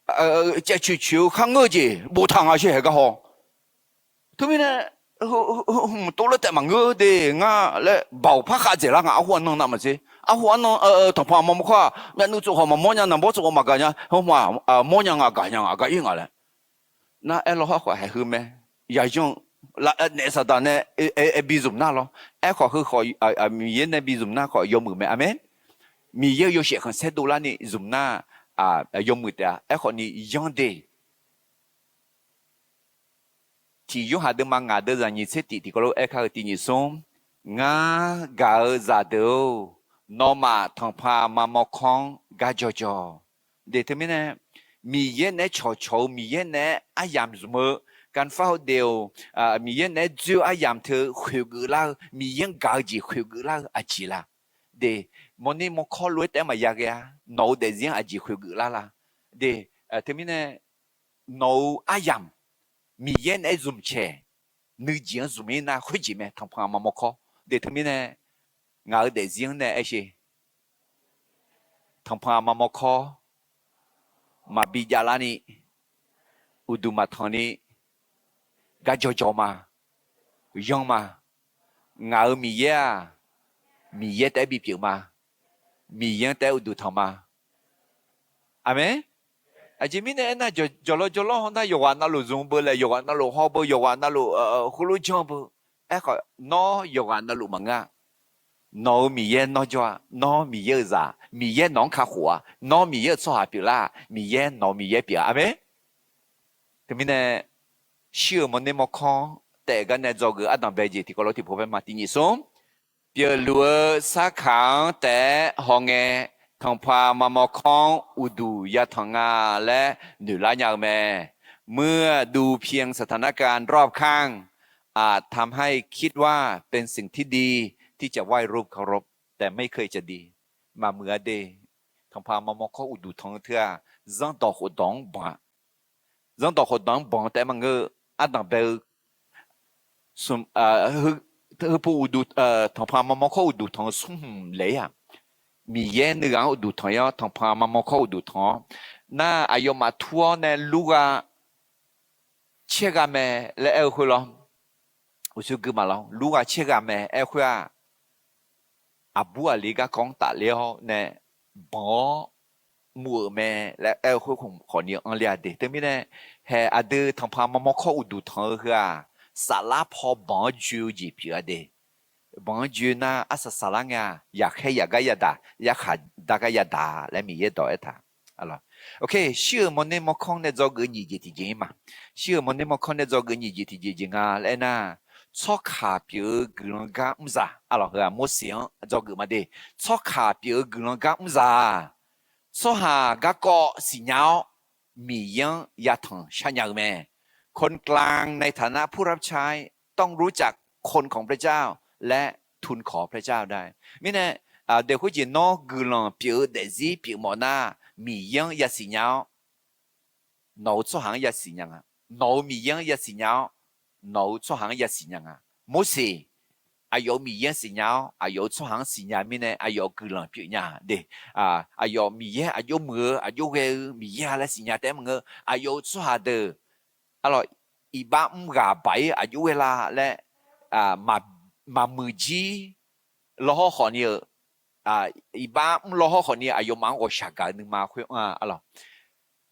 caevcoeq coeq-eu kharngeur-eu jeq boftaq nga sher haeq gar haw. Teumirnae, hmq tov lar taef maqngeur de ngar laer baoq par khav dzaeq lar nga. Arhu arnan navmaqtser, arhu arnan tanqpanq aqma mawrkawr-aq, myavnuiv tsof khawf maqmawr nya, naqbawr tsof khawf maqgaq nya, hmq-aq mawr nya nga, gaq nya nga, aqgar ir nga laer. Nar aerlawr khawf haeq heu mae. Yaqyan-eu naef saqdaq nae aer bi zmq nar lawr. Aerkhawf heu khawf Miqyaer nae bi zmq nar khawf yawmuiq mae. Aqmeq. Miqyaer-eu yawshaef khanqsaer dovlarni zmq nar yawmuiq taef-a. Aerkhawfni yanr de. Tiq Yorhaq deuvma ngaq deuv zaqnyiq tser tiq tiqkawv lof-aer kar-eu tiq nyiq smr, Ngar gaq-eu zaqdeuq-or, nawmaf tanqpanq aqma mawrkawr-anr gar jawrjawr. De teumirnae, Miqyaer naeq-aer cawqcawq-eu, Miqyaer naeq-aer aryamq zmq-eu, ganfar-eu deq-or, Miqyaer naeq-aer dzoer-eu aryamq teu khoeqgeuf lar-eu, Miqyaer-anr gaq-eu jeq khoeqgeuf lar-eu aqjeq la? De, mawrner mawrkawr lof-aer taef-aer maqya ghae-a. Nawq-eu daefzir-anr aqjeq khoeqgeuf lar la? De, teumirnae, nawq-eu aryamq Miqyaer naeq-aer zmq cae, nuijeq-anr zmq-ir nar khoerjeq mae tanqpanq aqma mawrkawr. De teumirnae, ngaq-eu daefzir-anr nae aer sher. Tanqpanq aqma mawrkawr maqbi jav larni, uqduq maqtanq ni, gar jawrjawr ma, yanr ma. Ngaq-euq Miqyaer-aq, Miqyaer taef-aer bipyeuf ma. Miqyaer-anr taef-aer uqduq tanq ma. Aqmeq. Aqjeq mirnae aernar, jawqlawr jawrlawr haw nar yawqghaq navluf zmq beu laer, yawqghaq navluf haw beu, yawqghaq navluf heulof janr beu. Aerkhawf nawr yawqghaq navluf maqngeur-a. Nawq-euq Miqyaer nawr jawr-a. Nawr Miqyaer-euq zaq. Miqyaer nawq-anr kakhof-a. Nawr Miqyaer-euq tsawrhaq pyeuflar-aq, Miqyaer nawq-eu Miqyaer pyeuf-a. Aqmeq. Teumirnae, shir-euq mawrner mawrkawr taef gar nae dzawgeuf ardanqbae jeq tiqkawv lof tiqpov paer ma. Tiq nyiq smr, pyeufluf-eu sarkaq-anr taef-aer hawngae, tanqpanq aqma mawrkawr-anr uqduq yatanq nga laer noeqlar nya-eu mae. เมื่อดูเพียงสถานการณ์รอบข้าง อาจทำให้คิดว่าเป็นสิ่งที่ดี ที่จะไหว้รูปเคารพ แต่ไม่เคยจะดี Maqmuiq-a de. Tanqpanq aqma mawrkawr uqduq tanq-eu teu-aq, zanrdawq khofdawq-anr banq-a. Zanrdawq khofdawq-anr banq-eu taef-aer maqngeur-eu, ardanqbae-eu heupov uqduq, tanqpanq aqma mawrkawr uqduq tanq-eu smrhmq laeq-ir-aq, Miqyaer nuighaq-anr uqduq tanq-ir-awr tanqpanq aqma mawrkawr uqduq tanq-awr, nar aqyawfmaf tur-awr nae lurgha caergha mae laer aer-eu khoer lawr. Uqshoe gui maqlawr, lurgha caergha mae aer-eu khoer-aq, aqbur aqli garkawv-anr tafler-awr nae banq-awr muv-euq mae laer aer-eu khoer khawfni anr ler-a de. Teumirnae, haeq aqdui tanqpanq aqma mawrkawr uqduq tanq-eu heu-aq, saflar paw banq-anr joe-eu jeq pyeuf-a de. Banq-anr joe nar arsaq saflar ngae-aq, yaqkhaer yaqgar yadaq, yarkhaq dargar yadaq laer Miqyaer dawq aertaq. Shir-euq mawrner mawrkawr nae dzawgeuf nyiq jeq tiqjeq-ir ma. Shir-euq mawrner mawrkawr nae dzawgeuf nyiq jeq tiqjeq jeq nga laer aernar, tsawrkaq pyeuf-eu guiqlanq gar mrzaq, arlawq heu-aq Morseq-anr dzawgeuf ma de. Tsawrkaq pyeuf-eu guiqlanq gar mrzaq-aq, tsawrhaq garkawv siqnya-awr, Miqyaer-anr yatanq sharnya-eu mae. คนกลางในฐานะผู้รับใช้ ต้องรู้จักคนของพระเจ้า และทูลขอพระเจ้าได้ Mirnae, daeq khoerjeq nawr guiqlanq pyeuf-eu daefzir pyeuf mawf nar, Miqyaer-anr yasiq nya-awr, nawq-euq tsawrhaq-anr yasiq nya nga. Nawq-euq Miqyaer-anr yasiq nya-awr, nawq-euq tsawrhaq-anr yasiq nya nga. Morseq, aqyawf-euq Miqyaer-anr siqnya-awr, aqyawf-euq tsawrhaq-anr siqnya mirnae, aqyawf guiqlanq pyeufnya de. Aqyawf Miqyaer aqjox muiq-eu, aqjox ghae-eu Miqyaer-a laer siqnya taef-aer maqngeur, aqyawf-euq tsawrhaq deuq, arlawq, iqbax mr ghaq baq-ir aqjox ghae la laer, maqmuiq jir lawhawr khawf ni-eu, iqbax mr lawhawr khawf ni aqyawfmaf-anr ghawqshaq gaq-eu nuima khoer anr-a arlawq.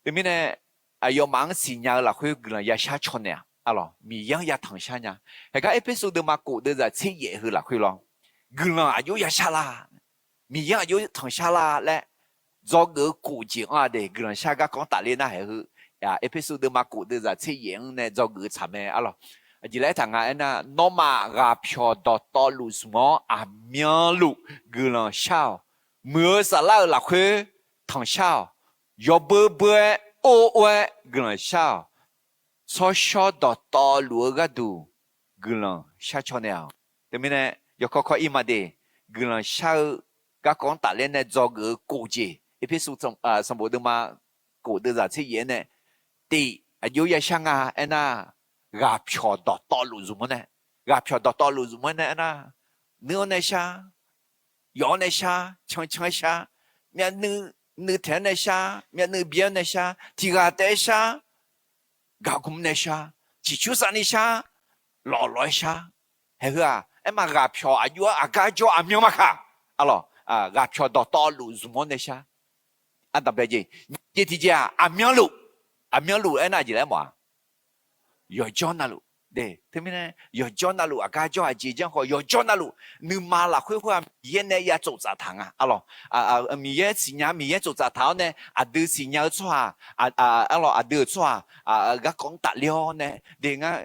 Teumirnae aqyawfmaf-anr siqnya-eu lafkhoer guiqlanq yashar caw naeq-aq arlawq, Miqyaer-anr yatanq shar nya. Haeqgar Erpersu deuvma kof deuvzaq tser yaef heu lafkhoer lawr, guiqlanq aqjox yashar la, Miqyaer-anr aqjox tanqshar la laer dzawgeuf-eu kof jeq anr-a de. Guiqlanq shar garkawv-anr tafler nar haeq heu, Erpersu deuvma kof deuvzaq tser yaef-anr nae dzawgeuf-eu tsaq mae arlawq. Aqjeq laer aertaq nga aernar, nawmaf ghaqpyawq dawqtawvluf zmq-awr aqmyanluf guiqlanq shar-awq. Muiq-eu saflar-euq lafkhoer tanqshar-awq. Yawbeu beu-aer or or-aer guiqlanq shar-awq. Tsawrshawr dawqtawvluf-eu gharduq guiqlanq shar caw naeq-awq. Teumirnae yawkawr kawr-ir ma de, guiqlanq shar-eu garkawv-anr tafler nae dzawgeuf-eu kof jeq, Erpersu sanqbof deuvma kof deuvzaq tser yaef-aer nae, tiq aqjox yashar nga aernar, ghaqpyawq dawqtawvluf zmq-awr nae, ghaqpyawq dawqtawvluf zmq-awr nae aernar, nuir-awr nae shar, yawf-awr nae shar, cancan-aer shar, myavnuiv nuiv taeq-awr nae shar, myavnuiv byaer-awr nae shar, tiq ghaq taef-aer shar, gaqgmr nae shar, ciqcursav ni shar, lawflawf-aer shar. Haeq heu-aq aerma ghaqpyawq aqjox-aer aqgar jawr aqmyan maqkaq, arlawq, ghaqpyawq dawqtawvluf zmq-awr nae shar. Ardanqbae jeq, nyiq jeq tiqjeq-aq aqmyanluf. Aqmyanluf aernar aqjeq laer mawf-a? Yawqjawr navluf. Teumirnae yawqjawr navluf aqgar jawr-aq jeq janr khawf yawqjawr navluf nuima lafkhoer khoer-aq Miqyaer nae ya tsoftsaf taq nga arlawq. Miqyaer siqnya Miqyaer tsoftsaf taq-awr nae aqdui siqnya-eu tsawrhaq, arlawq, aqdui-euq tsawrhaq garkawv-anr tafler-awr nae de ngar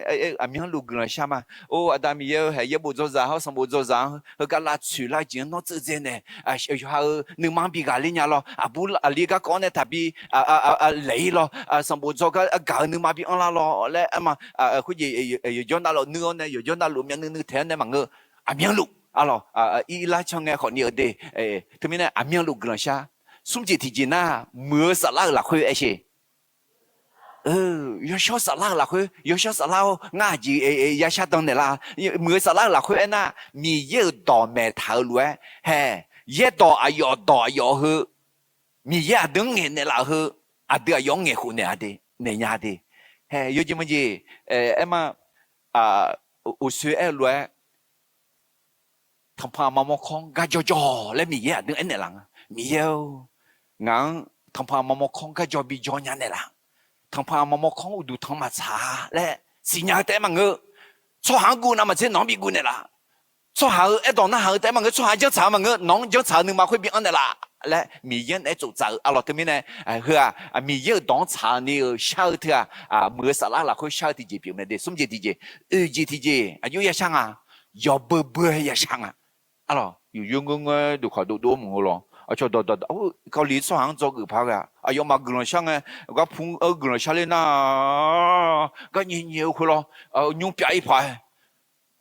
aqmyanluf guiqlanq shar ma. Or Aqda Miqyaer-eu haeq yaerbof dzawzaq hawr sanqbof dzawzaq-anr heugar lavtsoeq lar jeq-anr nawr tseuv dzae nae, yawqha-euq nuima-anr bi ghaqler nya lawr. Aqbur aqli garkawv-anr nae taqbi laeq-ir lawr. Sanqbof dzawgar gaq-eu nuima bi anrlar lawr laer aerma, khoerjeq yawqjawr navluf nuir-awr nae yawqjawr navluf myavnuiv nuiv taeq-awr nae maqngeur. Aqmyanluf arlawq, ir lar can ngae khawf ni-eu de. Teumirnae aqmyanluf guiqlanq shar. Smr jeq tiqjeq nar muiq-eu saflar-euq lafkhoer aer sher. Yawshawr saflar-euq lafkhoer, yawshawr saflar-or ngar aqjeq yashar dan naeqlaf. Muiq-eu saflar-euq lafkhoer aernar, Miqyaer-euq dawq maeqtaq-eu lof-aer hae, yaerdawq aqyawf dawq aqyawf heu, Miqyaer aqdui-anr ngaeqnaeq laf-eu heu, aqdui aqyawf-anr ngaeqkhof naeq-a de, naeq nya de. Hae yawjeq maqjeq, aerma, uqsoe aer-eu lof-aer, tanqpanq aqma mawrkawr-anr gar jawrjawr laer Miqyaer aqdui-anr aernaeq laf nga. Miqyaer-or, ngaq-anr tanqpanq aqma mawrkawr-anr gar jawr bi jawr nya naeqlaf. Tanqpanq aqma mawrkawr-anr uqduq tanq maqtsaq-a laer siqnya-eu taef-aer maqngeur. Tsawrhaq-anr guv navmaqtser nawq-anr bi guv naeqlaf. Tsawrhaq-euq aerdawq narhaq-eu taef-aer maqngeur, tsawrhaq janrtsaq-eu maqngeur, nawq-anr janrtsaq-eu nuima khoer bi anr naeqlaf laer Miqyaer naeq-aer tsoftsaf-eu arlawq. Teumirnae heu-aq Miqyaer-euq dawq-anr tsaq ni-eu shar-eu teu-aq, muiq-eu saflar lafkhoer shar-eu tiqjeq pyeuf mae de. Smr jeq tiqjeq, oeq jeq tiqjeq aqjox yashar nga. Yawbeu beu-aer yashar nga. Arlawq, yufyoer ngoerngoer duqkhaq dovdov-aer maqngeur lawr. Aqcawq dawqdawq, Kawli tsawrhaq-anr dzawgeuf paq-aer ghae-a, aqyawfmaf guiqlanq shar ngae, garpu-anr guiqlanq shar ler nar, garnyae nyae-eu khoer lawr, nymr pyav-ir paq-aer.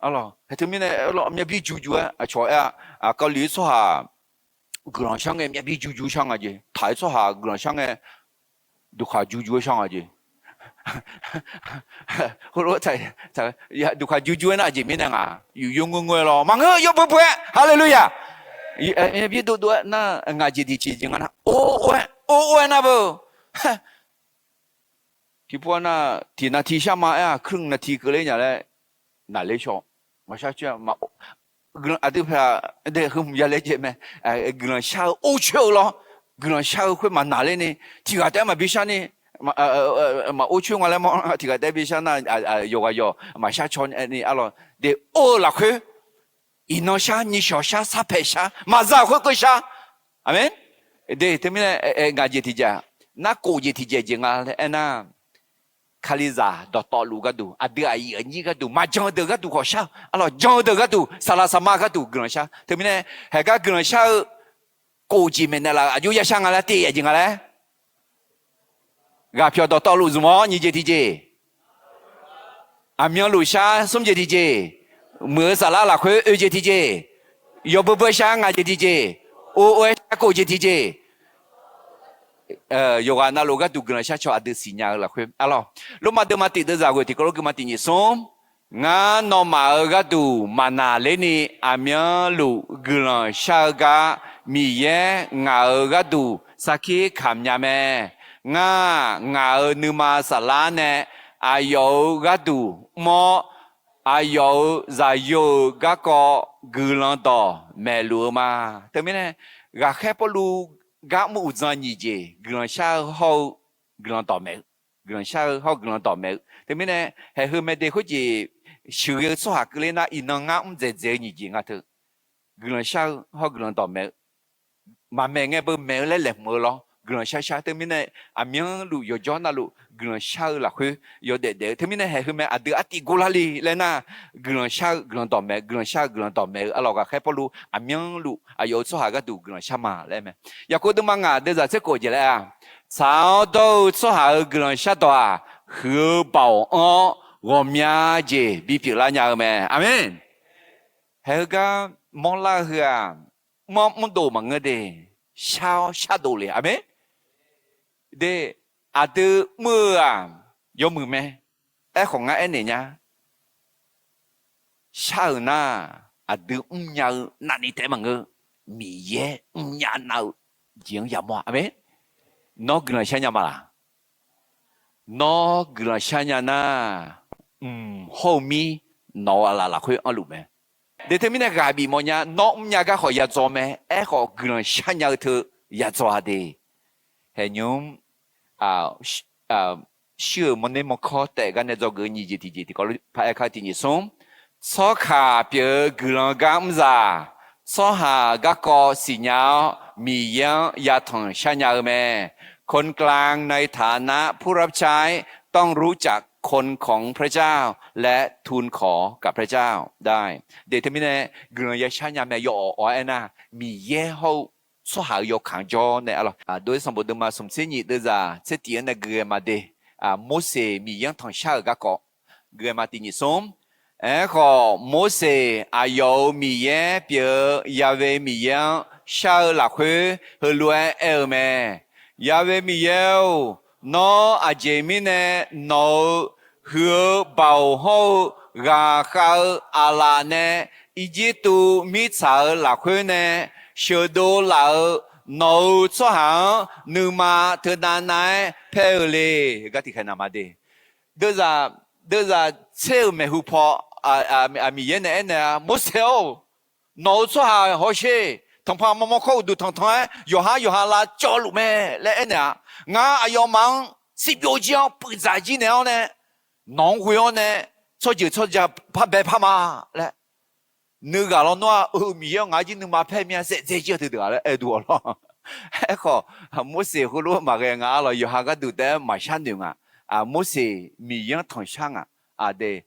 Arlawq, hae teumirnae myavbir juju-aer aqcawq aer-a, Kawli tsawrhaq guiqlanq shar ngae myavbir juju shar nga jeq. Taq-eu tsawrhaq guiqlanq shar ngae duqkhaq juju-aer shar nga jeq. Duqkhaq juju-aer nar aqjeq mirnae ngaq yufyoer ngoerngoer lawr maqngeur, yawbeu beu-aer. Haleluya! Myavbir dovdov-aer nar ngaq jeq tiqjeq jeq nga nar, or or-aer nar beu. Tiqpov-aer nar tiq naqti shar ma aer-aq, ครึ่งนาที keuvler nya laer naqler shaw. Maqshar coer-a, aqdui paq-a, de heu hmq ya laer jaev mae. Guiqlanq shar-eu or coer-eu lawr, guiqlanq shar-eu khoer maqnaqler ni, tiq ghaq taef-aer maqbi shar ni, maqor coer nga laer mawr, tiq ghaq taef-aer bi shar nar, yawqghaq yawq maqshar caw ni arlawq. De or-eu lafkhoer, iqnan shar, nyiq shawq shar, sarpaeq shar, maqza khoerkeuv shar. Aqmeq. De teumirnae ngaq jeq tiqjeq, narkof jeq tiqjeq jeq nga laer aernar, Kalizaq dawqtawvluf gharduq, aqdui aqyuif aqnyir gharduq, maqjan-eu deuq gharduq khawf shar-eu arlawq, jan-eu deuq gharduq, saqlaq saqma gharduq guiqlanq shar. Teumirnae haegar guiqlanq shar-eu kof jeq maeqnaeq laf-euq aqjox yashar nga laer, tiv aqjeq nga laer. Ghaqpyawq dawqtawvluf zmq-awr nyiq jeq tiqjeq, aqmyanluf shar smr jeq tiqjeq, muiq-eu saflar lafkhoer oe jeq tiqjeq, yawbeu beu shar ngaq jeq tiqjeq, or or-aer shar kof jeq tiqjeq, yawqghaq navluf gharduq guiqlanq shar caw aqdui siqnya-eu lafkhoer arlawq. Lormav deuvma tiq deuvzaq ghoe tiqkawv lof gui ma tiq nyiq smr. Ngar nawmaf-euq gharduq maqnaqler ni aqmyanluf guiqlanq shar-eu gar, Miqyaer ngaq-euq gharduq sarkir kamq nya mae. Ngar ngaq-euq nuima saflar nae aqyawf-euq gharduq mr-awr, aqyawf-euq zaqyo-euq garkawv guiqlanq dawq maeqluf-eu ma. Teumirnae, ghaqkhaer Pawrluv gar mr uqdzan nyiq jeq, guiqlanq shar-eu hawr-eu guiqlanq dawq maeq-eu, guiqlanq shar-eu hawr-eu guiqlanq dawq maeq-eu. Teumirnae, haeq heu mae de khoerjeq, sheuqghae-eu tsawrhaq keuvler nar, iqnan ngar mr dzaeqdzaeq-eu nyiq jeq nga teu. Guiqlanq shar-eu hawr-eu guiqlanq dawq maeq-eu. Maqmaeq ngae beu maeq-eu laer laeqhmq-eu lawr, guiqlanq shar shar. Teumirnae, aqmyanluf yawqjawr navluf guiqlanq shar-eu lafkhoer yawdaef daef-eu. Teumirnae, haeq heu mae, aqdui artiv gor lar le laer nar, guiqlanq shar-eu guiqlanq dawq maeq, guiqlanq shar-eu guiqlanq dawq maeq-eu arlawq, ghaqkhaer Pawrluv aqmyanluf aqyawf-euq tsawrhaq gharduq guiqlanq shar ma laer mae. Yaqkov deuvma ngaq deuvzaq tser khof jeq laer-aq, tsaq-awr dawr-eu tsawrhaq-euq guiqlanq shardawq-aq, huiq-eu baoq anr-awr ghawqmya jeq bipyeuf lar nya-eu mae. Aqmeq. Haeq heugar mawrlar-eu heu-aq, mr-anr mrdov maqngeur de, shar-awr shardov le. Aqmeq. De, aqdui mr-eu-aq, yawmuiq mae. Aerkhawf ngar aernaeq nya, shar-euq nar, aqdui mrnya-eu navni taef maqngeur, Miqyaer mrnya nav-eu jeq-anr yamawr-a. Aqmeq. Nawr guiqlanq shar nya ma laq? Nawr guiqlanq shar nya nar, mq hawr-eu mir nawq-euq aqlaf lafkhoer anrluf mae. De teumirnae ghaq bif mawfnya, nawr mrnya gar khawf yadzaw mae. Aerkhawf guiqlanq shar nya-eu teu yadzaw-a de. Haeq nymr shir-euq mawrner mawrkawr taef gar nae dzawgeuf-eu nyiq jeq tiqjeq tiqkawv par aer kar tiqnyif smr. Tsawrkaq pyeuf-eu guiqlanq gar mrzaq, tsawrhaq garkawv siqnya-awr Miqyaer-anr yatanq sharnya-eu mae. คนกลางในฐานะผู้รับใช้ ต้องรู้จักคนของพระเจ้า และทูลขอกับพระเจ้าได้ De teumirnae, guiqlanq yashar nya mae. Yawawq awq-aer aernar, Miqyaer hawr-eu tsawrhaq-euq yawkaq-anr jawr nae arlawq. Dov-ir sanqbof deuvma smq tser nyif deuvzaq tser tiq-anr nae gui ghae ma de. Morseq Miqyaer-anr tanqshar-euq garkawv gui ghae ma tiqnyif smr. Aerkhawf, Morseq aqyawf-euq Miqyaer pyeuf-eu Yahweh Miqyaer-anr shar-eu lafkhoer heulof-aer aer-eu mae. Yahweh Miqyaer-or, nawr aqjeq mirnae nawq-euq huiq-eu baoq hawr-eu ghaqkhav-eu aqlaf nae Irjirtuv mirtsaq-euq lafkhoer nae sheuqdov laf-euq nawq-euq tsawrhaq-anr nuima teunav nav-aer paer-eu le. Gar tiqkhaeq naq ma de. Deuvzaq, deuvzaq tser-euq maeqhu paw, Miqyaer nae aernaeq-a, Morseq-or, nawq-euq tsawrhaq hawsher. Tanqpaq mawrmawr kawr uqduq tanqtanq-aer yawqhar yawqha lavcawv luf mae laer aernaeq-a. Ngar aqyawfmaf-anr sirbyov jir-anr puivdzaq jir naeq-awr nae, nawq-anr ghoe-awr nae tsawrjeuq tsawrja par bae par ma laer nuighaq lawnmr-aq, eu, Miqyaer-or, ngaq-anr jir nuima paer mir-a, saevdzae jir-eu teudeuq-a laer aer duq-awq lawr. Aerkhawf, Morseq heulof-aer maqghae nga arlawq, yawqha gharduq taef-aer maqshar noeq nga. Morseq Miqyaer-anr tanqshar nga. Aqdui,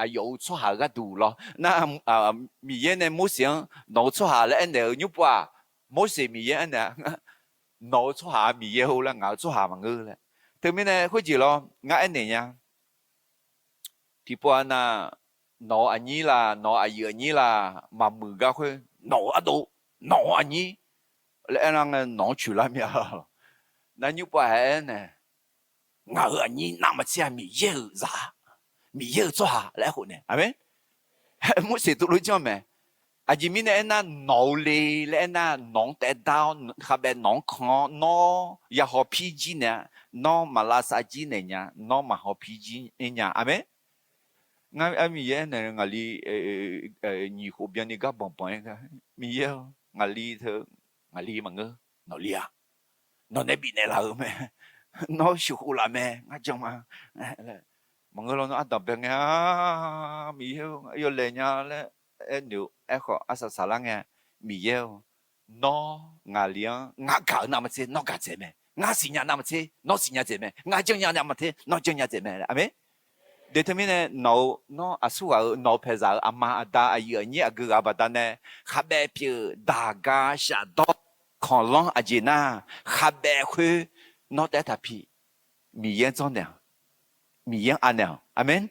aqyawf-euq tsawrhaq-euq gharduq lawr nar, Miqyaer nae Morseq-anr nawq-euq tsawrhaq laer aernaeq-eu nymrpov-aq, Morseq Miqyaer aernaeq-a, nawq-euq tsawrhaq-aq Miqyaer-or laer, ngaq-euq tsawrhaq maqngeur laer. Teumirnae khoerjeq lawr ngar aernaeq nya. Tiqpov-a nar, nawq-euq aqnyir la, nawq-euq aqyuif aqnyir la, maqmuiq gar khoer, nawq-euq ardov, nawq-euq aqnyir laer aerlar ngae, nawq-anr coeqlar mir-a. Nar nymrpov-aq hae-aer nae, ngaq-euq aqnyir navmaqtser-aq Miqyaer-euq zaq-a, Miqyaer-euq tsawrhaq laer aerkhof nae, aqmeq. Morseq tuvlof janr mae. Aqjeq mirnae aernar, nawq-eu le laer aernar, nawq-anr taef dar-awr khavbaev nawq-anr kan-awr, nawr yahaw pir jir naeq-a. Nawr maq lavsav jir naeq nya, nawr maq haw pir jir nya, aqmeq. Ngar Miqyaer aernaeq ngaqli nyiq khof byanni gar banqbanq-aer, Miqyaer-or, ngaqli teu, ngaqli maqngeur, nawqli-aq, nawq nae bifnaeq laf-euq mae. Nawr sheuqkhof laf mae, ngar jan ma. Maqngeur lawr, nawr ardanq bae ngae-a, Miqyaer-or, yawlaeq nya laer aernoeq-eu. Aerkhawf arsaq saqlar ngae, Miqyaer-or, nawr ngaqli-anr ngar gaq-eu navmaqtser nawr gaq dzaeq mae, ngar siqnya navmaqtser nawr siqnya dzaeq mae, ngar janrnya navmaqtser nawr janrnya dzaeq mae, aqmeq. De teumirnae nawq-eu, nawr aqsurghaq-euq, nawq-eu paeqzaq-euq aqma aqda aqyuif aqnyir aqgeu ghaq baqdanae khavbaev pyeuf daq gar shafdawr kanqlanr aqjeq nar, khavbaev khoer nawr taef-aer taq pi. Miqyaer-anr dzawrnaeq-awq. Miqyaer-anr anaeq-awq. Aqmeq.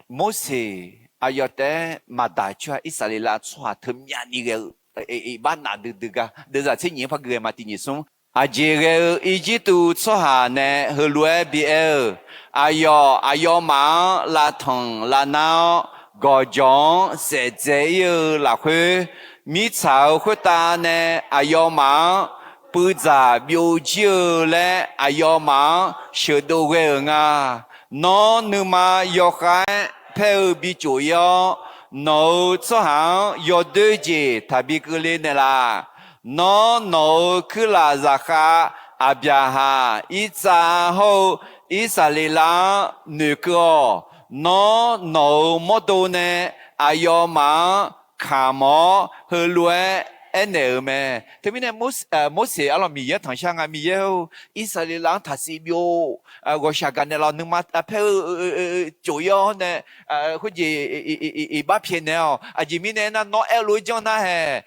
Morseq aqyawf taef-aer maqdaq coer-a. Irsaqleqlav tsawrhaq teumyavni ghae-eu iqbax naf duidui gar deuvzaq tser nyiq-anr par gui ghae ma tiqnyif smr. Aqjeq ghae-eu Irjirtuv tsawrhaq nae heulof-aer bi aer-eu, aqyawf aqyawfmaf-anr lavtanq lavnar-awr, gawqjawq-anr saef dzae ir-eu lafkhoer, mirtsaq-euq khoertav nae aqyawfmaf-anr puivdzaq byovjir-eu laer aqyawfmaf-anr sheuqdov ghae-euq nga. Nawr nuima yawkhav-aer paer-eu bi cof-ir-awr, nawq-euq tsawrhaq-anr yawdoer jeq taqbi keuvle naeqlaf. Nawr nawq-euq kuirlaf zaqkhav Aqbyaqhaq, Irtsav hawr-eu Irsaqleqlav-anr noeqkeuv-awq. Nawr nawq-euq mawrdo nae aqyawfmaf-anr kamq-awr heulof-aer aernaeq-euq mae. Teumirnae Mor-, Morseq arlawq Miqyaer tanqshar nga, Miqyaer-or, Irsaqleqlav-anr taqsiq byov, ghawqshaq gaqnaeq laf, nuima paer-eu cof-ir-awr nae, khoerjeq iqbax pyaeqnaeq-awq. Aqjeq mirnae aernar, nawr aer-eu lof-aer janr nar hae,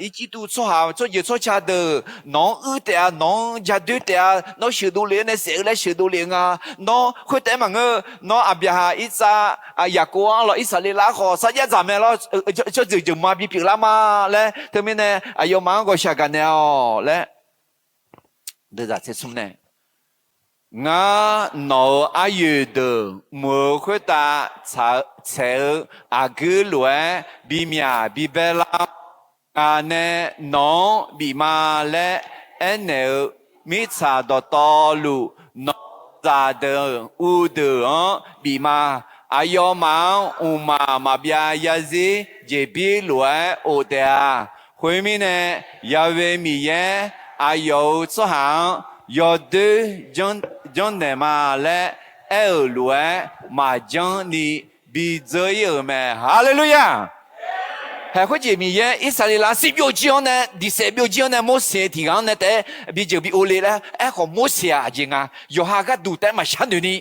Irjirtuv tsawrhaq tsawrjeuq tsawrca deuq nawq-anr uir taef-a, nawq-anr jadoer taef-a, nawr sheuqdov lef-aer nae saef-eu laer sheuqdov lef-eu nga. Nawr khoertaef-aer maqngeur, nawr Aqbyaqhaq, Irtsav, Yaqkov-anr lawq, Irsaqleqlav khawf sarjax dzaq mae lawr, tsawrjeuq jeuqma bipyeuf lar ma laer, teumirnae aqyawfmaf-anr ghawqshaq gaqnaeq-awq laer. Deuvzaq tser smr nae, ngar nawq-euq aryoeq deuq mq-euq khoertav tsaeq-eu aqguir lof-aer bimyaq bibaer lar-awr, ngaq nae nawq-anr bif ma laer aernaeq-eu mirtsaq dawqtawvluf, nawq-euq zaqdeuq uvdeuq-anr bif ma. Aqyawfmaf-anr mqmaq maqbyav yarzir jeqbir lof-aer of taef-a. Khoermirnae, Yahweh Miqyaer aqyawf-euq tsawrhaq-anr yawdoer janrnaeq ma laer aer-euq lof-aer maqjanr ni bidzeur-ir-euq mae. Haleluya! Haeq khoerjeq Miqyaer Irsaqleqlav sir byovjir-anr nae, diqsaef byovjir-anr nae, Morseq tiqghaq-anr nae taef-aer bijeuq bi ovle laer. Aerkhawf Morseq-aq aqjeq nga, yawqha gharduq taef-aer maqshar noeq ni,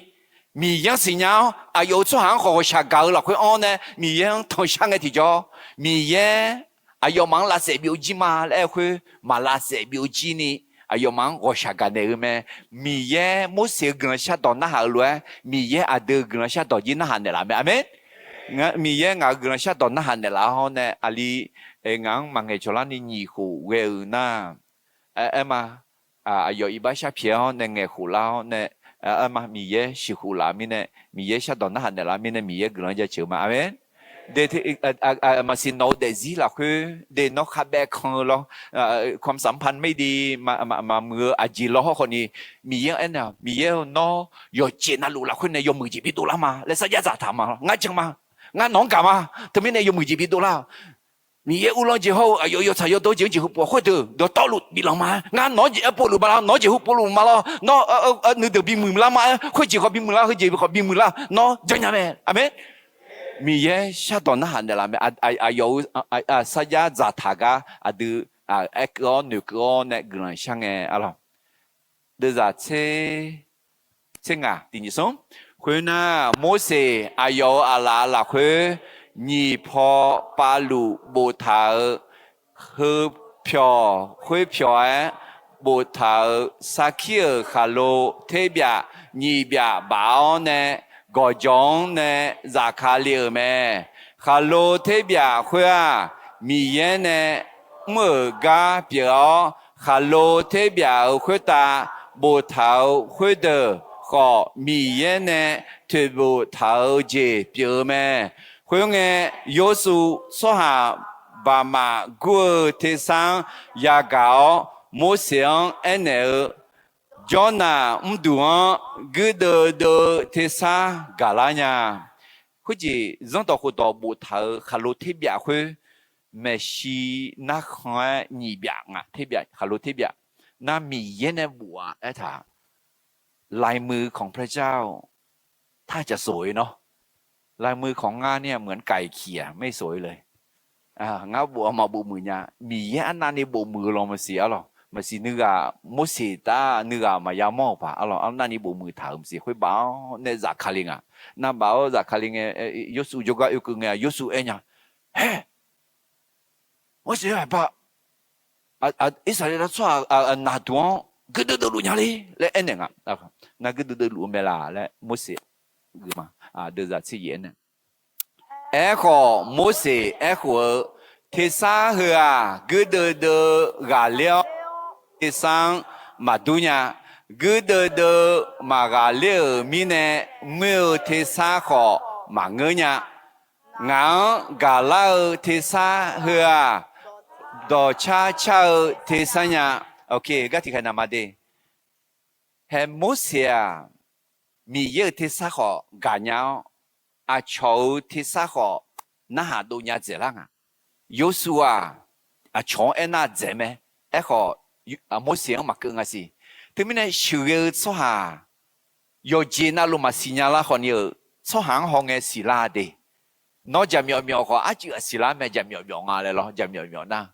Miqyaer-anr siqnya-awr aqyawf-euq tsawrhaq-anr khawf ghawqshaq gaq-eu lafkhoer anr-awr nae, Miqyaer-anr tanqshar ngae tiqjawr, Miqyaer aqyawfmaf-anr lavsaef byovjir ma laer aer-eu khoer, maq lavsaef byovjir ni aqyawfmaf-anr ghawqshaq gaqnaeq-eu mae. Miqyaer Morseq-euq guiqlanq shardawq narhaq-euq lof-aer, Miqyaer aqdui-euq guiqlanq shardawq jir narhaq naeqlaf mae. Aqmeq. Miqyaer ngaq-euq guiqlanq shardawq narhaq naeqlaf-awr nae, aqli ngaq-anr maqngaeq cawqlar ni nyiq khof ghae-euq nar, aer ma, aqyawf iqbax sharpyaeq-awr nae ngaeq khof lar-awr nae, aer ma, Miqyaer sheuqkhof laf mirnae, Miqyaer shardawq narhaq naeqlaf mirnae, Miqyaer guiqlanq jaceuq ma. Aqmeq. Maqsiq nawq-eu daefzir lafkhoer de nawr kharbaev kan-eu lawr, ความสัมพันธ์ไม่ดี, maqmuiq-eu aqjeq lawr hawrkhawf ni, Miqyaer-anr aernaeq-awq, Miqyaer-or, nawr yawqjeq navluf lafkhoer nae yawmuiq jeq bidov lar ma laer sarjax dzaqtaq ma lawr. Ngar jan ma, ngar nawq-anr gaq ma. Teumirnae yawmuiq jeq bidov lar-awq. Miqyaer uvlanr jeq hawr-eu aqyawf yawtsaq yawdawr jeq-anr jeqhu pov khoerdeuq dawqtawvluf biflanq ma. Ngar nawq-anr jeq-aer povluf ma lawr, nawq-anr jeqhu povluf ma lawr, nawr nuideuq bimuiq lar ma-aer, khoerjeq khawf bimuiq lar, khoerjeq khawf bimuiq lar, nawr janrnya mae. Aqmeq. Miqyaer shardawq narhaq naeqlaf mae. Aqyawf-euq sarjax dzaqtaq gar aqdui aerkeuv-awr noeqkeuv-awr nae guiqlanq shar ngae arlawq. Deuvzaq tser, tser ngaq tiq nyiq smr. Khoernar, Morseq aqyawf-euq aqlaf lafkhoer nyiq paw pavluf boftaq-euq heu pyawq khoer pyawq-aer boftaq-euq sarkir-euq khaqlo terbyaf nyiq byaf baf-awr nae, gawqjawq-anr nae zafkale-euq mae. Khaqlo terbyaf khoer-aq, Miqyaer nae mr-euq gar pyeuf-awr, khaqlo terbyaf-euq khoertav boftaq-euq khoerdeuq khawf, Miqyaer nae toeqbof taq-eu jeq pyeuf-eu mae. Khoerngae, Yorsuv tsawrhaq baqmaf gur-eu tersar-anr yagaq-awr, Morseq-anr aernaeq-eu, Jawrnaq mrduq-anr guirdeuv deuv-eu tersar gaqlar nya. Khoerjeq zanrdawq khofdawq boftaq-euq khaqlo terbyaf khoer, maeqshi narkhan-aer nyiq byaf ngaq, terbyaf, khaqlo terbyaf. Nar Miqyaer nae bof-a aertaq, ลายมือของพระเจ้า ถ้าจะสวยเนาะ ลายมือของนางเนี่ยเหมือนไก่เขี่ย ไม่สวยเลย Ngar bof-a maqbof muiq nya. Miqyaer arnavni bof muiq-eu law maqsiq arlawq. Maqsiq nuighaq Morseq tar nuighaq maqya mawr-euq paq arlawq. Arnavni bof muiq taq-euq maqsiq. Khoer baf-awr nae zafkale nga. Navbaf-awr zafkale ngae, Yorsuv jawrgar oekeuv ngae, Yorsuv aer nya. Haer, Morseq-aq, Irsaqleqlav tsawrhaq naqduq-anr guirdeuv deuv luf nya le laer aernaeq nga. Nar guirdeuv deuv luf-eu mae laq laer Morseq geuf ma. Deuvzaq tser yaf aernaeq Aerkhawf, Morseq aerkhof-eu, Tersar heu-aq, guirdeuv deuv-eu ghaqler-awr, tersar-anr maqdur nya. Guirdeuv deuv-eu maqghaqler-euq mirnae, ngoer-eu tersar khawf maqngeur nya. Ngaq-anr gaqlar-eu tersar heu-aq, dawqcar car-eu tersar nya. Gar tiqkhaeq naqma de. Hae Morseq-aq, Miqyaer-euq tersar khawf gaqnya-awr, aqcawq-euq tersar khawf narhaq dovnya dzaeqlar nga. Yawshuv-aq, aqcawq-anr aernar dzaeq mae. Aerkhawf, Morseq-anr maqkeuv nga siq. Teumirnae sheuqghae-eu tsawrhaq yawqjeq navluf maqsiq nya lar khawfni-euq, tsawrhaq-anr hawngae siqlar de. Nawr jaqmyawf myawf khawf arcuif aqsiq lar mae, jaqmyawf myawf nga laer lawr, jaqmyawf myawf nar.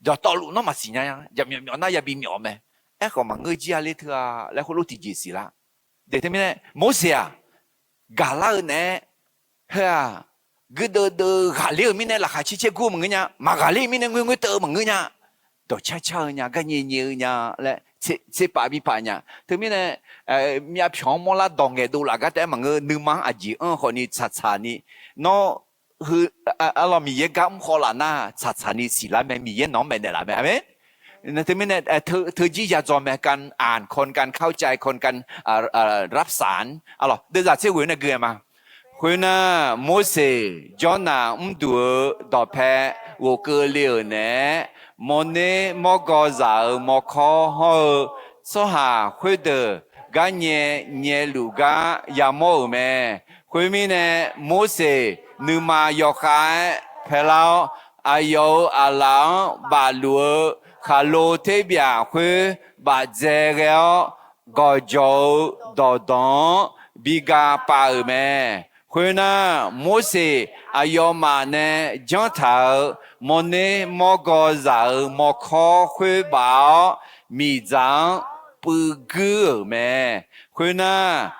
Dawqtawvluf nawr maqsiq nya-a, jaqmyawf myawf nar yabi myawf mae. Aerkhawf maqngeur jir-a ler teu-a laer khoerlof tiqjeq siqlar. De teumirnae Morseq-aq, gaqlar-eu naeq-aer, heu-aq, guirdeuv deuv-eu ghaqler-euq mirnae laqkhaq caer caer gur-eu maqngeur nya, maqghaqler-eu mirnae ngoer ngoer teuv-eu maqngeur nya. Dawqcar car-eu nya, garnyae nyae-eu nya laer tserpav birpav nya. Teumirnae, myavpyawq-anr mawrlar dawq ngaeqdov laf gar taef-aer maqngeur, nuima-anr aqjeq anr-eu khawfni tsaqtsaq ni, nawr, arlawr Miqyaer gar mr khawf laf nar tsaqtsaq ni siqlar mae, Miqyaer nawq-anr maeqnaeq laf mae, aqmeq. Teumirnae, teujir ya dzaw mae, การอ่าน คน การเข้าใจ คน การรับสาร arlawr deuvzaq tser ghoeq nae gui-aer ma. Khoernar, Morseq jawrnaq mrduq-eu dawqpae ghofkeuv le-euq naeq-aer, mawrner mawrgawv zaq-euq mawrkawr hawr-eu tsawrhaq khoerdeuq garnyae nyaeluf gar yamawr-euq mae. Khoermirnae, Morseq nuima yawkhav-aer paelar-awr, aqyawf-euq aqlaf-anr bafluf-eu khaqlo terbyaq khoer bafdzae ghae-awr, gawqjawq-eu dawqdawq-anr bi ga pav-euq mae. Khoernar, Morseq aqyawfmaf nae janr taq-euq mawrner mawrgawv zaq-euq mawrkawr khoer baf-awr, miqdzaq-anr puiv guir-euq mae. Khoernar,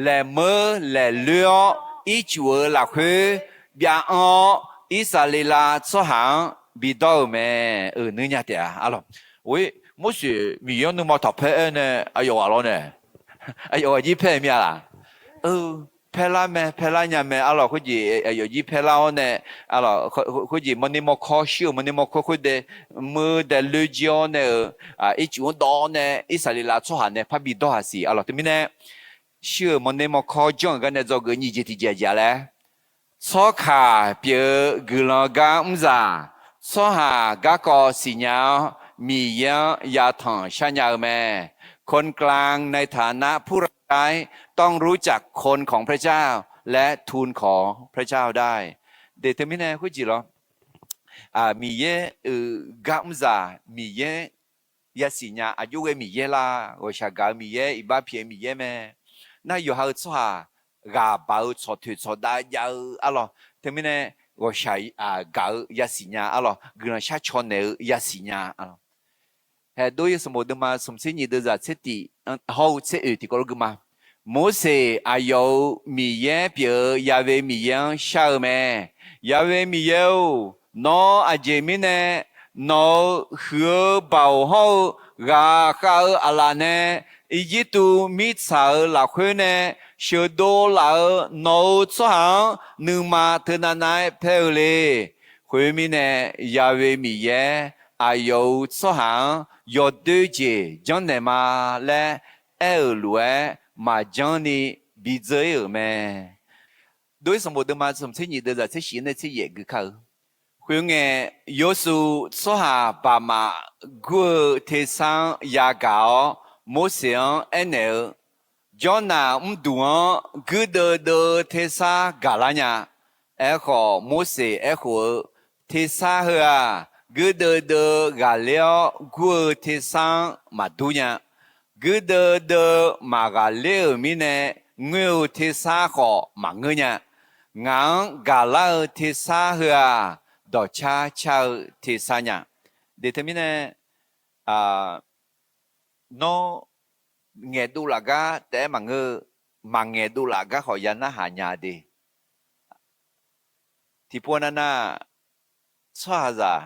laeq meur laeq loer-awr, ircuf-eu lafkhoer byav anr-awr, Irsaqleqlav tsawrhaq-anr bidawr-euq mae. Euq nuinya taef-a, arlawr. Or-ir, Morseq Miqyaer-anr nuima taqpaer aer nae aqyawf ghaq lawr nae, aqyawf ghaq jir paer-euq mir-a laq? Paerlar mae, paerlar nya mae, arlawr. Khoerjeq aqyawf jir paerlar-awr nae, arlawr, khoerjeq mawrner mawrkawr shir-euq mawrner mawrkawr khoer dae meur dae loer jir-awr nae-euq, ircuf-anr dawv-awr nae Irsaqleqlav tsawrhaq nae parbi dawr-aq siq, arlawr. Teumirnae, shir-euq mawrner mawrkawr janr-euq gar nae dzawgeuf nyiq jeq tiqjeq aqjeq-a laer, tsawrkaq pyeuf-eu guiqlanq gar mrzaq, tsawrhaq garkawv siqnya-awr, Miqyaer-anr yatanq sharnya-eu mae. คนกลาง ในฐานะผู้รับใช้ ต้องรู้จักคนของพระเจ้า และทูลขอพระเจ้าได้ De teumirnae khoerjeq lawr, Miqyaer-euq gar mrzaq, Miqyaer yasiq nya, aqjox ghae Miqyaer lar, ghawqshaq gaq-eu Miqyaer, iqbax pyaeq-eu Miqyaer mae. Nar yawqha-eu tsawrhaq ghaq baq-eu tsawqtoeq tsawqdav jav-eu, arlawr. Teumirnae ghawqshaq gaq-eu yasiq nya, arlawr. Guiqlanq shar caw naeq-eu yasiq nya, arlawr. Haeqdov-ir sanqbof deuvma smq tser nyiq deuvzaq tser tif hawr-eu tser oeq tiqkawv lof gui ma. Morseq aqyawf-euq Miqyaer pyeuf-eu Ya'we Miqyaer-anr shar-eu mae. Ya'we Miqyaer-or, nawr aqjeq mirnae nawq-euq huiq-eu baoq hawr-eu ghaqkhav-eu aqlaf nae, Irjirtuv mirtsaq-euq lafkhoer nae sheuqdov laf-euq nawq-euq tsawrhaq-anr nuima teunav nav-aer paer-eu le. Khoermirnae, Ya'we Miqyaer aqyawf-euq tsawrhaq-anr yawdoer jeq janrnaeq ma laer aer-euq lof-aer maqjanr ni bidzeur-ir-euq mae. Dov-ir sanqbof deuvma smq tser nyiq deuvzaq tser shif nae tser yaef gui kar-eu. Khoerngae, Yawshuv tsawrhaq baqmaf gur-eu tersar-anr yagaq-awr, Morseq-anr aernaeq-eu, Jawrnaq mrduq-anr guirdeuv deuv-eu tersar gaqlar nya. Aerkhawf, Morseq aerkhof-eu, Tersar heu-aq, guirdeuv deuv ghaqler-awr gur-eu tersar-anr maqdur nya. Guirdeuv deuv maqghaqler-euq mirnae, ngoer-eu tersar khawf maqngeur nya. Ngaq-anr gaqlar-eu tersar heu-aq, dawqcar car-eu tersar nya. De teumirnae, nawr ngaeqdov laf gar taef-aer maqngeur-eu, maqngaeqdov laf gar khawf ya narhaq nya de. Tiqpov navnav, tsawrhaqzaq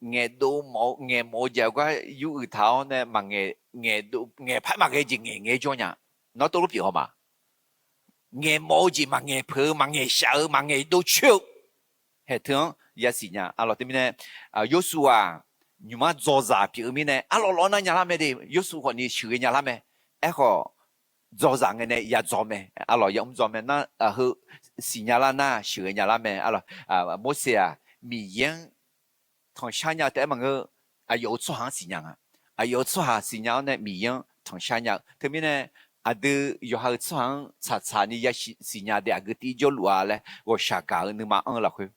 ngaeqdov mawf-eu, ngaeqmawf-eu jeq-a gar yur uiq taq-awr nae, ngaeqpar maqghae jeq ngaeq ngae jawr nya. Nawr tov lof pyeuf haw ma. Ngaeqmawf-eu jeq maqngaeq peuq-eu, maqngaeq shaf-eu, maqngaeq dovcoer-eu, haeq teu-anr yasiq nya. Arlawq teumirnae, Yawshuv-aq, nymq-mr dzawzaq pyeuf-eu mirnae, arlawq lawr nar nyalar mae de. Yawshuv khawfni sheuqghae nyalar mae. Aerkhawf, dzawzaq ngae nae yadzaw mae. Arlawq yamr dzaw mae nar, heu siqnya lar nar sheuqghae nyalar mae. Arlawq, Morseq-aq, Miqyaer-anr tanqshar nya taef-aer maqngeur, aqyawf-euq tsawrhaq-anr siqnya nga. Aqyawf-euq tsawrhaq siqnya-awr nae Miqyaer-anr tanqshar nya-eu. Teumirnae, aqdui yawqha-euq tsawrhaq-anr tsaqtsaq ni yasiq siqnya de aqgeu tiv jawrluf-a laer ghawqshaq gaq-eu nuima anr-eu lafkhoer.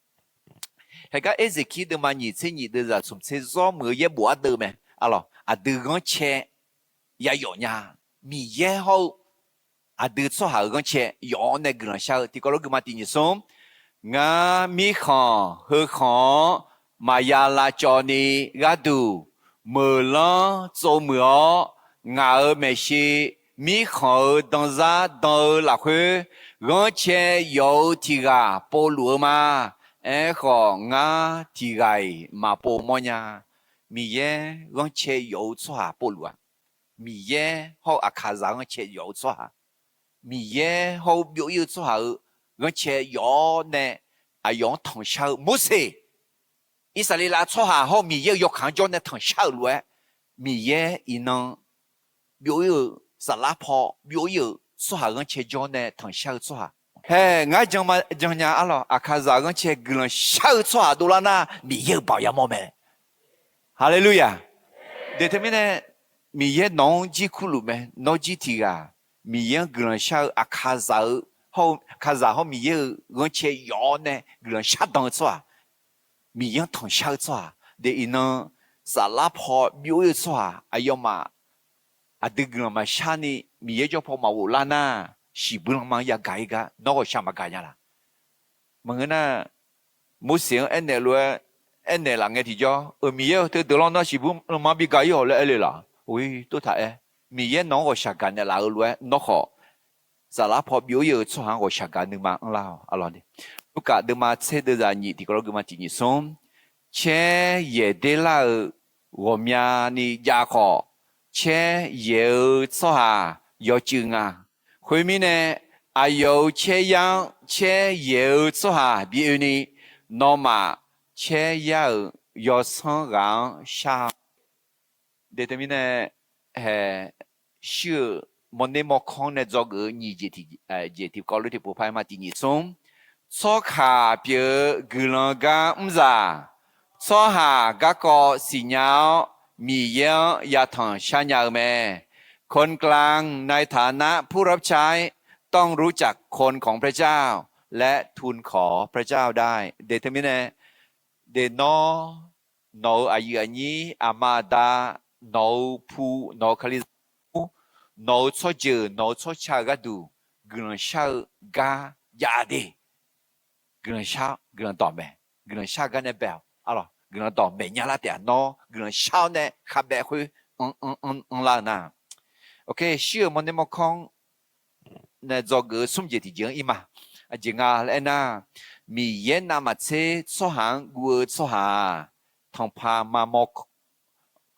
Haeqgar Erzeqkir deuvma nyiq tser nyiq deuvzaq smq tser zawr muiq-eu yaerbof ardeuv mae. Arlawq, aqdui ghanrcae yayawf nya. Miqyaer hawr-eu aqdui tsawrhaq-euq ghanrcae yawf-awr nae guiqlanq shar-eu tiqkawv lof guiqma tiq nyiq smr. Ngar mirkhanq heukhanq-anr maqya lavcawv ni gharduq meuqlanr tsovmuiq-awr, ngaq-euq maeqshi mirkhanq-euq danzar dan-eu lafkhoer, ghanrcae yawf-eu tiq ghaq povluf-eu ma. Aerkhawf, ngar tiq ghaq-iq maqpov mawrnya. Miqyaer ghanrcae yawf-eu tsawrhaq povluf-a. Miqyaer hawr-eu Aqkaqzaq ghanrcae yawf-eu tsawrhaq, Miqyaer hawr-eu byov ir-eu tsawrhaq-euq ghanrcae yawf-awr nae aqyawf-anr tanqshar-eu Morseq, Irsaqleqlav tsawrhaq hawr-eu Miqyaer-euq yawkaq-anr jawr nae tanqshar-euq lof-aer, Miqyaer iqnan byov ir-eu saflar paw byov ir-euq tsawrhaq ghanrcae jawr nae tanqshar-eu tsawrhaq. Hae, ngar jan ma jan nya arlawq, Aqkaqzaq ghanrcae guiqlanq shar-eu tsawrhaq dovlar nar Miqyaer-euq baoq yamawr mae. Haleluya! Deuq teumirnae, Miqyaer nawq-anr jir kurluf mae. Nawr jir tiq ghaq, Miqyaer-anr guiqlanq shar-eu Aqkaqzaq-eu, Aqkaqzaq hawr Miqyaer-euq ghanrcae yawf-awr nae guiqlanq shardan-eu tsawrhaq, Miqyaer-anr tanqshar-eu tsawrhaq, deuq iqnan saflar paw byov ir-eu tsawrhaq aqyawfmaf aqdui guiqlanq maqshar ni Miqyaer jawr paw maqghof lar nar, shiqbuir lanma-anr yagaq ir gar nawr ghawqshaq maqgaq nya laq? Maqngeur nar, Morseq-anr aernaeq lof-aer aernaeq laf ngae tiqjawr, Euq Miqyaer-eu, teudeuq lanr nawr shiqbuir lanma-anr bi gaq ir-awq laer aer le laq? Or, tov taq aer. Miqyaer nawq-anr ghawqshaq gaq naeqlaf-eu lof-aer nawr khawf, saflar paw byov ir-eu tsawrhaq-anr ghawqshaq gaq nuima anrlar-awq. Arlawq, Lurkaf deuvma tser deuvzaq nyiq tiqkawv lof geufma tiq nyiq smr, caer yaeq derlar-eu ghawqmyani jav khawf, caer yaeq-eu tsawrhaq yawcuiv nga. Khoermirnae, aqyawf-euq caeryar-anr caer yaeq-eu tsawrhaq bi oe ni, nawmaf caeryar-euq yawsanr ghaq-anr shar-awq. Deuq teumirnae, hae, shir-euq mawrner mawrkanr nae dzawgeuf-eu nyiq jeq tiq jeq tiqkawv lof tiqpov par-aer ma tiq nyiq smr, tsawrkaq pyeuf-eu guiqlanq gar mrzaq, tsawrhaq garkawv siqnya-awr Miqyaer-anr yatanq sharnya-eu mae. คนกลางในฐานะผู้รับใช้ต้องรู้จักคนของพระเจ้า และทูลขอพระเจ้าได้ Deuq teumirnae, deuq nawr, nawq-euq aqyuif aqnyir, aqma aqda, nawq-euq pu, nawq-euq kalizaq, nawq-euq tsawrjeuq, nawq-euq tsawrca-euq gharduq guiqlanq shar-eu gar jav de. Guiqlanq shar, guiqlanq dawq maeq, guiqlanq shar-eu gar nae bae-awq. Arlawq, guiqlanq dawq maeq nya lar taef-a. Nawr guiqlanq shar-awr nae khavbaev khoer anrlar-eu nar, shir-euq mawrner mawrkanr nae dzawgeuf-eu smr jeq tiqjeq-anr ir ma. Aqjeq nga laer aernar, Miqyaer navmaqtser tsawrhaq-anr guv-eu tsawrhaq-aq, tanqpaq maqmaw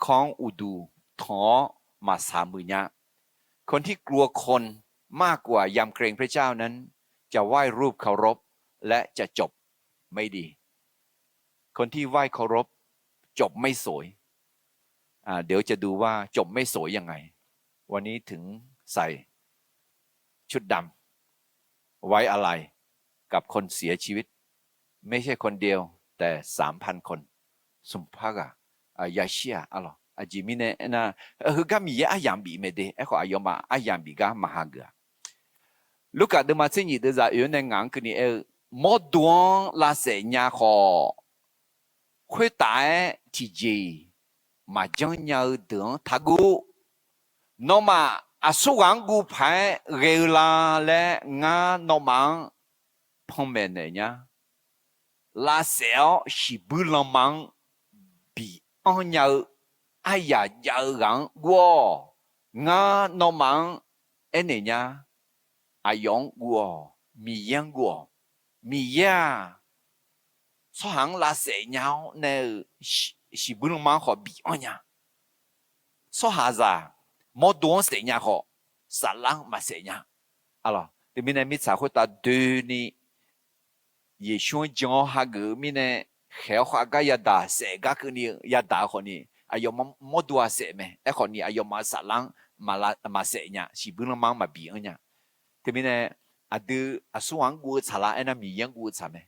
kanr uqduq tanq-awr maqsaq muiq nya. คนที่กลัวคนมากกว่ายำเกรงพระเจ้านั้น จะไหว้รูปเคารพและจะจบไม่ดี คนที่ไหว้เคารพจบไม่สวย เดี๋ยวจะดูว่าจบไม่สวยยังไง วันนี้ถึงใส่ชุดดำ ไว้อาลัยกับคนเสียชีวิต ไม่ใช่คนเดียว แต่สามพันคน smq par ghaq yashir-aq. Arlawq, aqjeq mirnae aernar, heugar Miqyaer aryamq bif mae de. Aerkhawf, aqyawfmaf aryamq bif gar maqha geuf-a. Lurkaf deuvma tser nyiq deuvzaq oeq-anr nae ngaq-anr keuvni aer-eu, mawrdo-anr lavsaef nya khawf, khoertaf-aer tiqjeq-iq maqjanr nya-eu deuq-anr taqguv. Nawmaf aqsur ghaq-anr guv paq-aer ghae-eu la laer ngar nawmaf-anr panmaeq naeq nya. Lavsaef-awr shiqbuir lanma-anr bianr nya-eu aryaq jav-eu ghaq-anr guv-awq. Ngar nawmaf-anr aernaeq nya. Aqyawf-anr guv-awq. Miqyaer-anr guv-awq. Miqyaer-aq, tsawrhaq-anr lavsaef nya-awr nae-euq shiqbuir lanma-anr khawf bianr nya. Tsawrhaqzaq mawrdo-anr saef nya khawf, saflar-anr maqsaef nya. Teumirnae mirtsaq khoertav doeni Yeqsur-anr jan-awr hageuf-eu mirnae, khaeq-awr khav gar yadaq saef gar keuvni yadaq-eu khawfni, aqyawfmaf mawrdo-aq saef mae. Aerkhawfni aqyawfmaf-euq saflar-anr maqsaef nya, shiqbuir lanma-anr maqbi anr nya. Teumirnae aqdui aqsur ghaq-anr guv-eu tsaq la aernar, Miqyaer-anr guv-eu tsaq mae.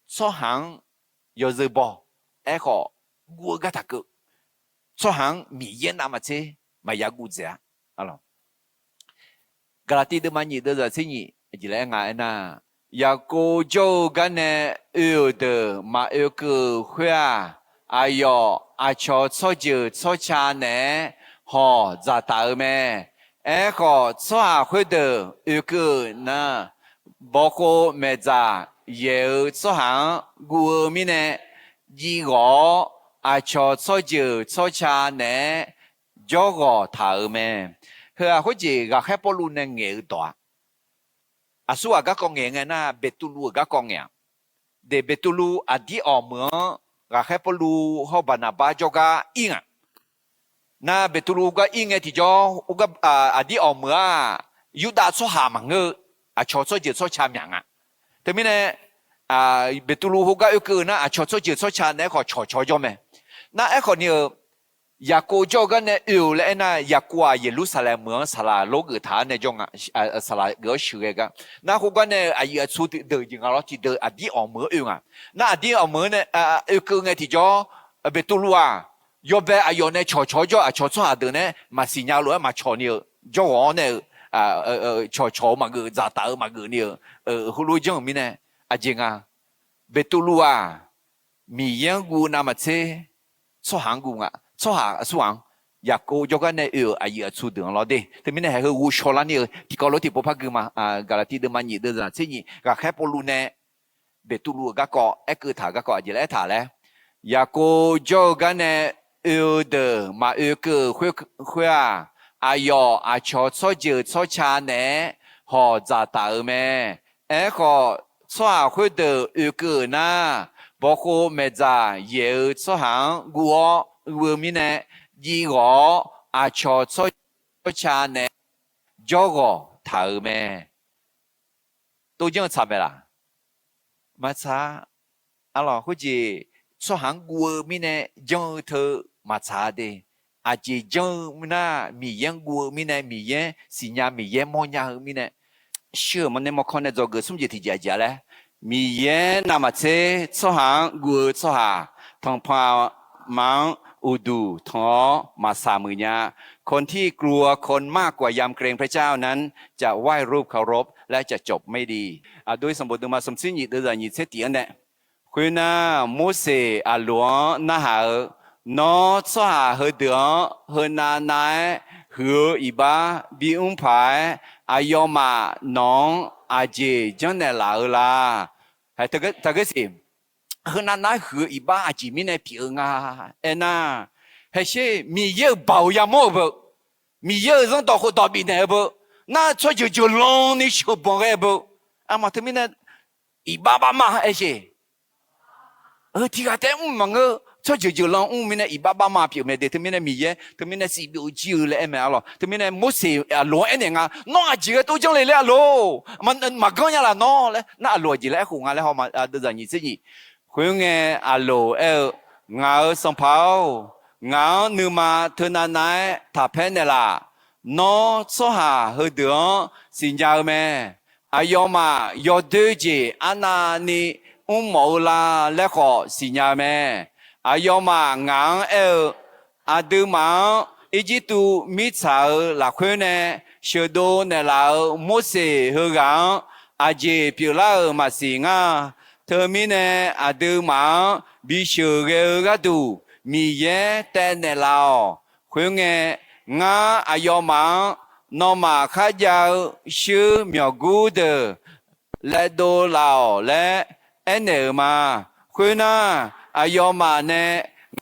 Tsawrhaq-anr yawzeu baw. Aerkhawf, guv-eu gar taqkeuv. Tsawrhaq-anr Miqyaer navmaqtser maqya guv dzaeq-a. Gaqlaqtiv deuvma nyiq deuvzaq tser nyiq jeq laer aer nga aernar, Yaqkov jawr-eu gar nae oe-euq deuq maqoe keuv-euq khoer-aq, aqyawf aqcawq tsawrjeuq tsawrca naeq-aer hawq dzaqtaf-euq mae. Aerkhawf, tsawrhaq khoerdeuq oe keuv-euq nar, bawqkhov maeqdzaq yaeq-eu tsawrhaq-anr guv-eu mirnae, jiv ghawq-awr, aqcawq tsawrjeuq tsawrca naeq-aer jawrghawq taq-euq mae. Heu-aq, khoerjeq ghaqkhaer Pawrluv nae ngaeq-eu dawq-a. Aqsurghaq garkawv ngaeq ngae nar, Beqtuvluv-euq garkawv ngaeq-a. Deq Beqtuvluv aqdir awq meuq-anr ghaqkhaer Pawrluv hawr Baqnaqbar jawrgar ir nga. Nar Beqtuvluv gar ir ngae tiqjawr, aqdir awq meuq-aq, Yurdav tsawrhaq maqngeur-eu, aqcawq tsawrjeuq tsawrca myaq nga. Teumirnae, Beqtuvluv heugar oekeuv-eu nar, aqcawq tsawrjeuq tsawrca naeq-aer khawf cawqcawq-awr jawr mae. Nar aerkhawf ni-eu, Yaqkov jawr-eu gar nae oe-euq laer aernar, Yaqkov-aq Yeqlursaqlaeq meuq-anr saqlaq lor geuf taq-awr nae jawr nga. Saqlaq geuf-awr sheuqghae gar. Nar khoergar nae-eu aqyuif aqtsu deuq jeq nga lawr, tiqdeuq aqdir awq meuq-anr oe nga. Nar aqdir awq meuq-anr nae oekeuv ngae tiqjawr, Beqtuvluv-aq, yawbae aqyawf nae cawqcawq-awr jawr, aqcawq tsawrhaq deuq nae maqsiq nya lof-aer maqcawq ni-eu, jawrghawq-awr nae-eu, cawqcawq-eu maqgeuf, dzaqtaf-eu maqgeuf ni-eu, heulof janr-euq mirnae, aqjeq nga. Beqtuvluv-aq, Miqyaer-anr guv-eu navmaqtser, tsawrhaq-anr guv nga. Tsawrhaq aqsurghaq-anr, Yaqkov jawrgar nae oe-euq aqyuif aqtsu deuq-anr lawr de. Teumirnae haeq heu ghovshaw lar ni-eu tiqkawv lof tiqpov par gui ma. Gaqlaqtiv deuvma nyiq deuvzaq tser nyiq ghaqkhaer Pawrluv nae Beqtuvluv-euq garkawv aerkeuv taq garkawv aqjeq laer aertaq laer, Yaqkov jawr-eu gar nae oe-eu deuq maqoe keuv-euq khoer-aq, aqyawf aqcawq tsawrjeuq tsawrca naeq-aer hawq dzaqtaf-euq mae. Aerkhawf, tsawrhaq khoerdeuq oekeuv-euq nar, bawqkhov maeqdzaq yaeq-eu tsawrhaq-anr guv-awr guv-eu mirnae, jiv ghawq-awr aqcawq tsawrjeuq tsawrca naeq-aer jawrghawq taq-euq mae. Tov janr-eu tsaq mae laq? Maqtsaq-a. Arlawq, khoerjeq tsawrhaq-anr guv-eu mirnae janr-eu teu maqtsaq-a de. Aqjeq janr-eu nar, Miqyaer-anr guv-eu mirnae, Miqyaer siqnya, Miqyaer mawrnya-eu mirnae, shir-euq mawrner mawrkawr nae dzawgeuf smr jeq tiqjeq aqjeq-a laer, Miqyaer navmaqtser tsawrhaq-anr guv-eu tsawrhaq, tanqpanq aqma-anr uqduq tanq-awr maqsaq muiq nya. คนที่กลัวคนมากกว่ายำเกรงพระเจ้านั้น จะไหว้รูปเคารพ และจะจบไม่ดี. Aqdui sanqbof deuvma smq tser nyiq deuvzaq nyiq tser tiq-anr nae, khoernar, Morseq Aqloq-anr narhaq-eu, Nawr tsawrhaq heudeuq-anr heunav nav-aer huiq-eu iqbax bimr paq-aer, aqyawfmaf nawq-anr aqjeq janrnaeq laf-eu la? Taqgeur siq, heunav nav-aer huiq-eu iqbax aqjeq mirnae pyeuf-eu nga. Aernar, haeqsher Miqyaer-euq baoq yamawr-eu beu, Miqyaer-euq zanrdawq khofdawq bifnaeq-eu beu, nar tsawrjeuq jeuqlan ni sheuqbanq ghae-eu beu, aqma teumirnae iqbax bavma aersheq. Tiqghaq taef-aer mr maqngeur, tsawrjeuq jeuqlan mr mirnae iqbax bavma pyeuf mae de. Teumirnae Miqyaer teumirnae sivbyov jir-eu laer aer mae arlawq. Teumirnae Morseq Aqloq-anr aernaeq nga, Nawr aqjeq ghae tov janr le laer arlawq, maqganr nya laf nawr laer. Nar Aqloq aqjeq laer aerkhof nga laer haw ma, deuvzaq nyiq tser nyiq. Khoerngae Aqloq aer-eu, Ngaq-euq sanqpaq-or, ngaq-anr nuima teunav nav-aer taqpaer naeqlaf. Nawr tsawrhaq heudeuq-anr siqnya-eu mae. Aqyawfmaf yawdoer jeq arnavni mrmawf-eu la laer khawf siqnya-eu mae. Aqyawfmaf ngaq-anr aer-eu, Aqduimaf-anr Irjirtuv mirtsaq-euq lafkhoer nae sheuqdov naeqlaf-euq Morseq heughaq-anr aqjeq pyeuflar-euq maqsiq ngar. Teumirnae aqduimaf-anr bisheuq ghae-eu gharduq Miqyaer taev naeqlaf-awq. Khoerngae, ngar aqyawfmaf-anr nawmaf kharjav-eu shuir myawqgur deuq laev dov laf-awq laer aernaeq-euq ma. Khoernar, aqyawfmaf nae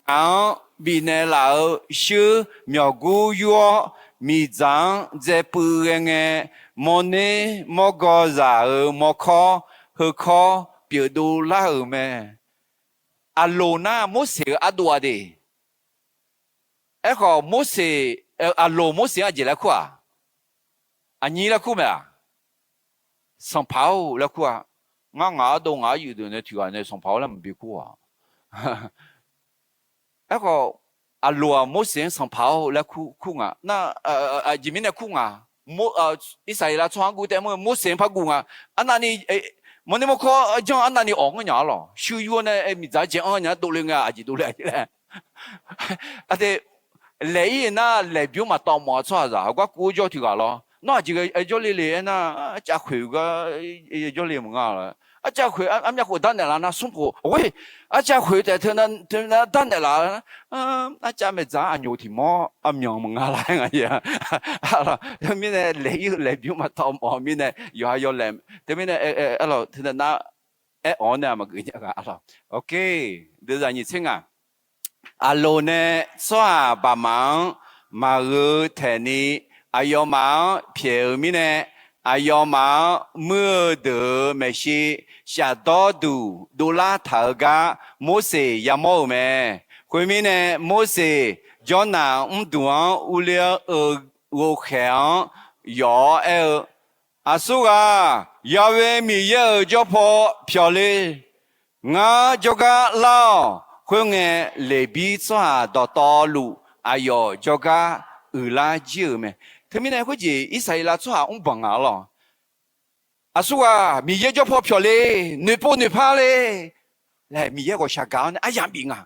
ngaq-anr bifnaeq laf-euq shuir myawqgur yur-awr, miqdzaq-anr dzaepuiv ghae ngae, mawrner mawrgaw zaq-euq mawrkawr heukawr pyeufdov lar-euq mae. Aqloq nar Morseq-euq ardov-a de. Aerkhawf, Morseq, Aqloq Morseq-anr aqjeq laer kur-aq, aqnyir laer kur mae-aq, Sanqpaq-or laer kur-a. Ngar ngaq ardov ngaq aryuif deuq nae tiq ghaq nae Sanqpaq-or laer maqbi kur-aq. Aerkhawf, Aqloq-aq Morseq-anr Sanqpaq-or laer kur nga. Nar, aqjeq mirnae kur nga. Irsaqleqlav tsawrhaq-anr guv taef mr-eu Morseq-anr par guv nga. Arnavni mawrner mawrkawr janr arnavni awq ngeur nya-ar lawq. Shuir yur-awr nae miqdzaq-anr dzae-anr nya-ar dovle nga, aqjeq dovle aqjeq laer. Aqdui laeq-ir nar laeqbymr maqtawv mawf-a tsawrhaqzaq heugar kuv-eu jawr tiq ghaq lawr. Nawr aqjeq jawrle le aernar, arcav khoeq gar jawrle maqnga laf. Arcav khoeq armyav khof darnaeq laf nar smr khof, arcav khoeq taef teu nar darnaeq laf. Arcav maeqdzaq aqnyoq tiq mawr armyanq maqnga laf-aer nga. Teumirnae laeq ir-eu laeq bymr maqtawv mawf-eu mirnae yawqha yawlaeq. Teumirnae, teunae nar aer-awr nae maqgeuf nya gaq. Deuvzaq nyiq tser ngaq. Aqloq nae tsawrhaq baqmaf-anr maqgheu taeqni, aqyawfmaf-anr pyaeq-eu mirnae, aqyawfmaf-anr muir-eu deuq-euq maeqshi shafdawr duq dovlar taq-eu gar Morseq yamawr-euq mae. Khoermirnae, Morseq Jawrnaq mrduq-anr urler-eu ghovkhaeq-anr yawf-awr aer-eu, Aqsurghaq, Ya'we Miqyaer-euq jawr paw pyawq le. Ngar jawrgar lar-awq. Khoerngae, Leqbir tsawrhaq dawqtawvluf aqyawf jawrgar uiqlar jir-euq mae. Teumirnae khoerjeq Irsaqleqlav tsawrhaq mrbanq ngaq-a lawq. Aqsurghaq, Miqyaer jawr paw pyawq le. Noeqpov noeqpar le laer Miqyaer ghawqshaq gaq-awr nae aryamq bif nga.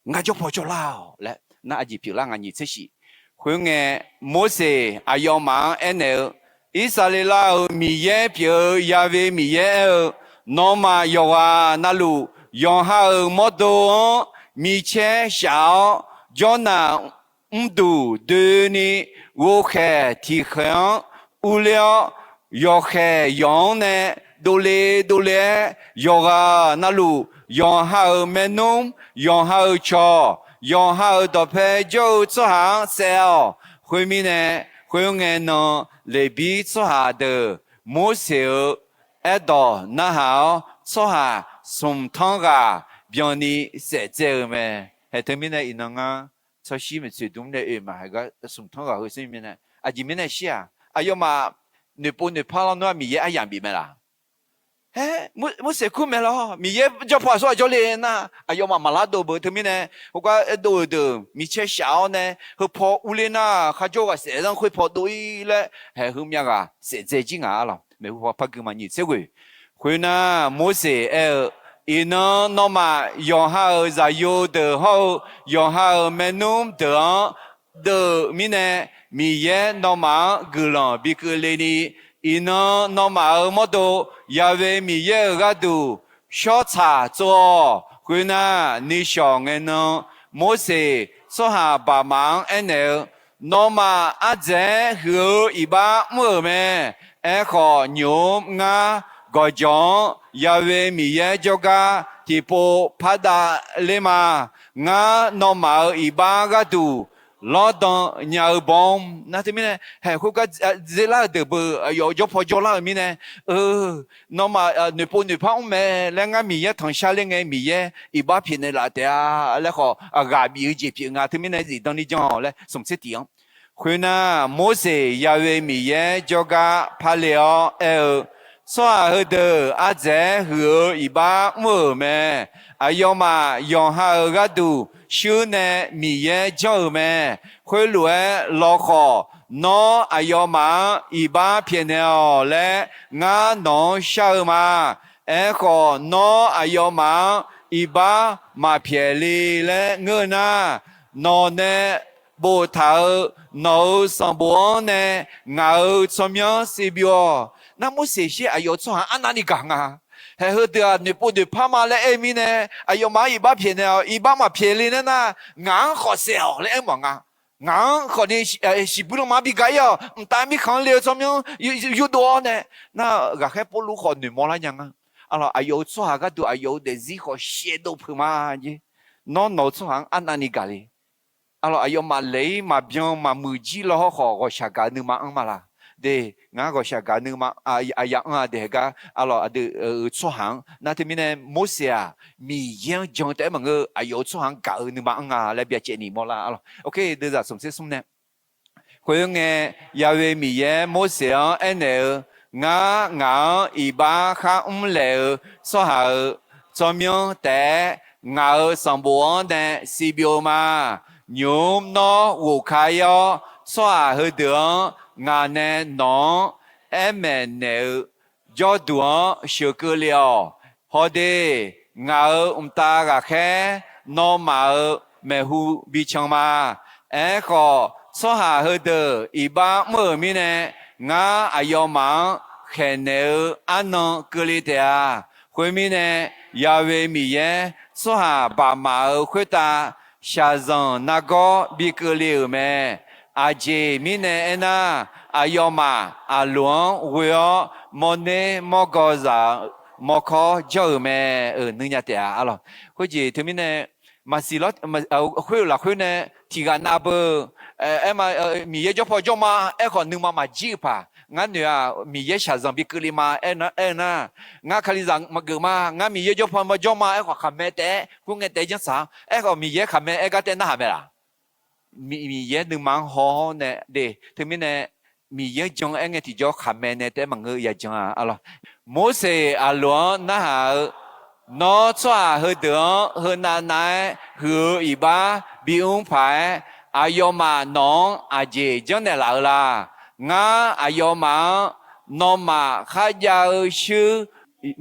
Ngar jawr paw jawrlar-awq laer nar aqjeq pyeuflar nga nyiq tser shif. Khoerngae, Morseq aqyawfmaf-anr aernaeq-eu, Irsaqleqlav-euq Miqyaer pyeuf-eu Ya'we Miqyaer aer-eu, Nawmaf yawqghaq navluf yawqha-euq mawrdo-anr micaer shaf-awr, Jawrnaq mrduq doeni ghovkhaeq tiq khaeq-anr urler-awr, yawqkhaeq yawq-anr nae dovle dovle-aer yawqghaq navluf yawqha-euq maernmr, yawqha-euq cawq, yawqha-euq dawqpae jawr-eu tsawrhaq-anr saef-awq. Khoermirnae, khoerngae nan Leqbir tsawrhaq deuq Morseq-euq aerdawq narhaq-awr, tsawrhaq smq tanr ghaq byanni saef dzae-eu mae. Haeq teumirnae iqnan ngar tsawrshir maeqtsoeq dmr nae oe maqhaeq gar smq tanr ghaq heu smr mirnae, aqjeq mirnae shir-aq, aqyawfmaf noeqpov noeqpar lawr nar Miqyaer aryamq bif mae laf. Aer, Morseq kur mae lawr, Miqyaer jawr paw aqsur ghaq jawrle nar aqyawfmaf maqlar dov beu teumirnae, heugar dov-euq deuq micaer shaf-awr nae, heu paw urler nar kharjawr ghaq saef zanr khoer paw dov-ir laer haeq heumyav ghaq saef dzae jir ngaq-a lawq. Maeqhu paw par gui ma nyiq tser ghoeq. Khoernar, Morseq aer-eu, Iqnan nawmaf yawqha-euq zaqyo deuq hawr-eu yawqha-euq maernmr deuq-anr deuv-eu mirnae, Miqyaer nawmaf-anr guiqlanq bi keuvle ni, iqnan nawmaf-euq mawrdo Ya'we Miqyaer-euq gharduq shawr tsaq tsov-awq. Khoernar, nishawq ngae nan Morseq tsawrhaq baqmaf-anr aernaeq-eu, Nawmaf ardzaeq-aer huiq-eu iqbax mr-euq mae. Aerkhawf, nymq-mr ngar gawqjawq-anr Ya'we Miqyaer jawrgar tiqpov pardav ler ma. Ngar nawmaf-euq iqbax gharduq lawrdan nya-eu bawr. Nar teumirnae, haeq khoergar dzeurlar-eu deuq beu aqyawf jawr paw jawrlar-euq mirnae, eu, nawmaf noeqpov noeqpar mr mae laer ngar Miqyaer tanqshar ler ngae Miqyaer iqbax pyaeqnaeq laf taef-a laer khawf, ghaq bif-eu jeq pyeuf nga. Teumirnae zifdan ni jan-awq laer smq tser tiq-anr. Khoernar, Morseq Ya'we Miqyaer jawrgar parle-awr aer-eu, Tsawrhaq heudeuq ardzaeq-aer huiq-eu iqbax mr-euq mae. Aqyawfmaf yawqha-euq gharduq shuir nae Miqyaer janr-euq mae. Khoerlof-aer lawkhawf, nawr aqyawfmaf-anr iqbax pyaeqnaeq-awq laer ngar nawq-anr shar-eu ma. Aerkhawf, nawr aqyawfmaf-anr iqbax maqpyaeq le laer ngeur-eu nar, nawq nae boftaq-euq nawq-euq sanqbof-anr nae ngaq-euq tsawrmyanr siqbyov-awq. Nar Morseq sher aqyawf-euq tsawrhaq-anr arnavni gaq nga. Haeq heudeuq-aq noeqpov noeqpar ma laer aer-eu mirnae, aqyawfmaf-anr iqbax pyaeqnaeq-awq, iqbax maqpyaeq le nar nar, ngaq-anr khawf saef-awq laer aer mawf nga. Ngaq-anr khawf ni shiqbuir lanma bi ga-ir-awq, mqtav mirkhanq-anr le-eu tsawrmyanr yurdov-awr nae, nar ghaqkhaer Pawrluv khawf noeqmawr lar nya nga. Arlawq, aqyawf-euq tsawrhaq gharduq aqyawf-euq daefzir khawf shaevdov peuq ma jeq. Nawr nawq-euq tsawrhaq-anr arnavni gaq le. Arlawq, aqyawfmaf laeq-ir maqbyan maqmuiq jir lawhawr khawf ghawqshaq gaq-eu nuima anr ma laq? De, ngar ghawqshaq gaq-eu nuima, aqyaf anr-a de haeq gar, arlawq, aqdui-euq tsawrhaq-anr nar teumirnae Morseq-aq, Miqyaer-anr jan taef-aer maqngeur-eu aqyawf-euq tsawrhaq-anr gaq-eu nuima anr nga laer byacaevni mawrlar. Arlawq, ok, deuvzaq smq tser smr nae. Khoerngae, Ya'we Miqyaer Morseq-anr aernaeq-eu, Ngar ngaq-anr iqbax kharmr laef-eu tsawrhaq-euq tsawrmyanr taef-aer ngaq-euq sanqbof-anr nae siqbyov ma. Nymq-mr nawr ghof ka-ir-awr, tsawrhaq heudeuq-anr ngaq nae nawq-anr aer maeqnaeq-eu jawrduq-anr sheuqkeuv le-awq. Hawde, ngaq-euq mqtav ghaqkhaer nawmaf-euq maeqhu bican ma. Aerkhawf, Tsawrhaq heudeuq iqbax mr-euq mirnae, ngar aqyawfmaf-anr khaeqnaeq-eu arnan keuvle taef-a. Khoermirnae, Ya'we Miqyaer tsawrhaq baqmaf-euq khoertav shaqzanq nargawr bi keuvle-euq mae. Aqjeq mirnae aernar, aqyawfmaf Aqloq-anr ghoe-awr mawrner mawrgawr zaq-euq mawrkawr janr-euq mae. Euq nuinya taef-a arlawq. Khoerjeq teumirnae maqsiq lawr, khoer-euq lafkhoer nae tiqghaq nav beu, aer ma, Miqyaer jawr paw jawr ma, aerkhawf nuima maqjir-eu paq, ngar noeq-aq Miqyaer shaqzanq bi keuvle ma aer-eu nar, ngar Kalizaq maqgeuf ma, ngar Miqyaer jawr paw ma jawr ma, aerkhawf khaqmae taef-aer khoerngae taef-aer janr tsaq-a. Aerkhawf Miqyaer khaqmae aer gar taef-aer narhaq mae laq? Miqyaer nuima-anr haw-awr nae de. Teumirnae Miqyaer-anr jan-eu aer ngae tiqjawr khaqmae nae taef-aer maqngeur ya jan-a arlawq. Morseq Aqloq-anr narhaq-eu, Nawr tsawrhaq heudeuq-anr heunav nav-aer huiq-eu iqbax bimr paq-aer, aqyawfmaf nawq-anr aqjeq janrnaeq laf-eu la? Ngar aqyawfmaf-anr, Nawmaf kharjav-eu shuir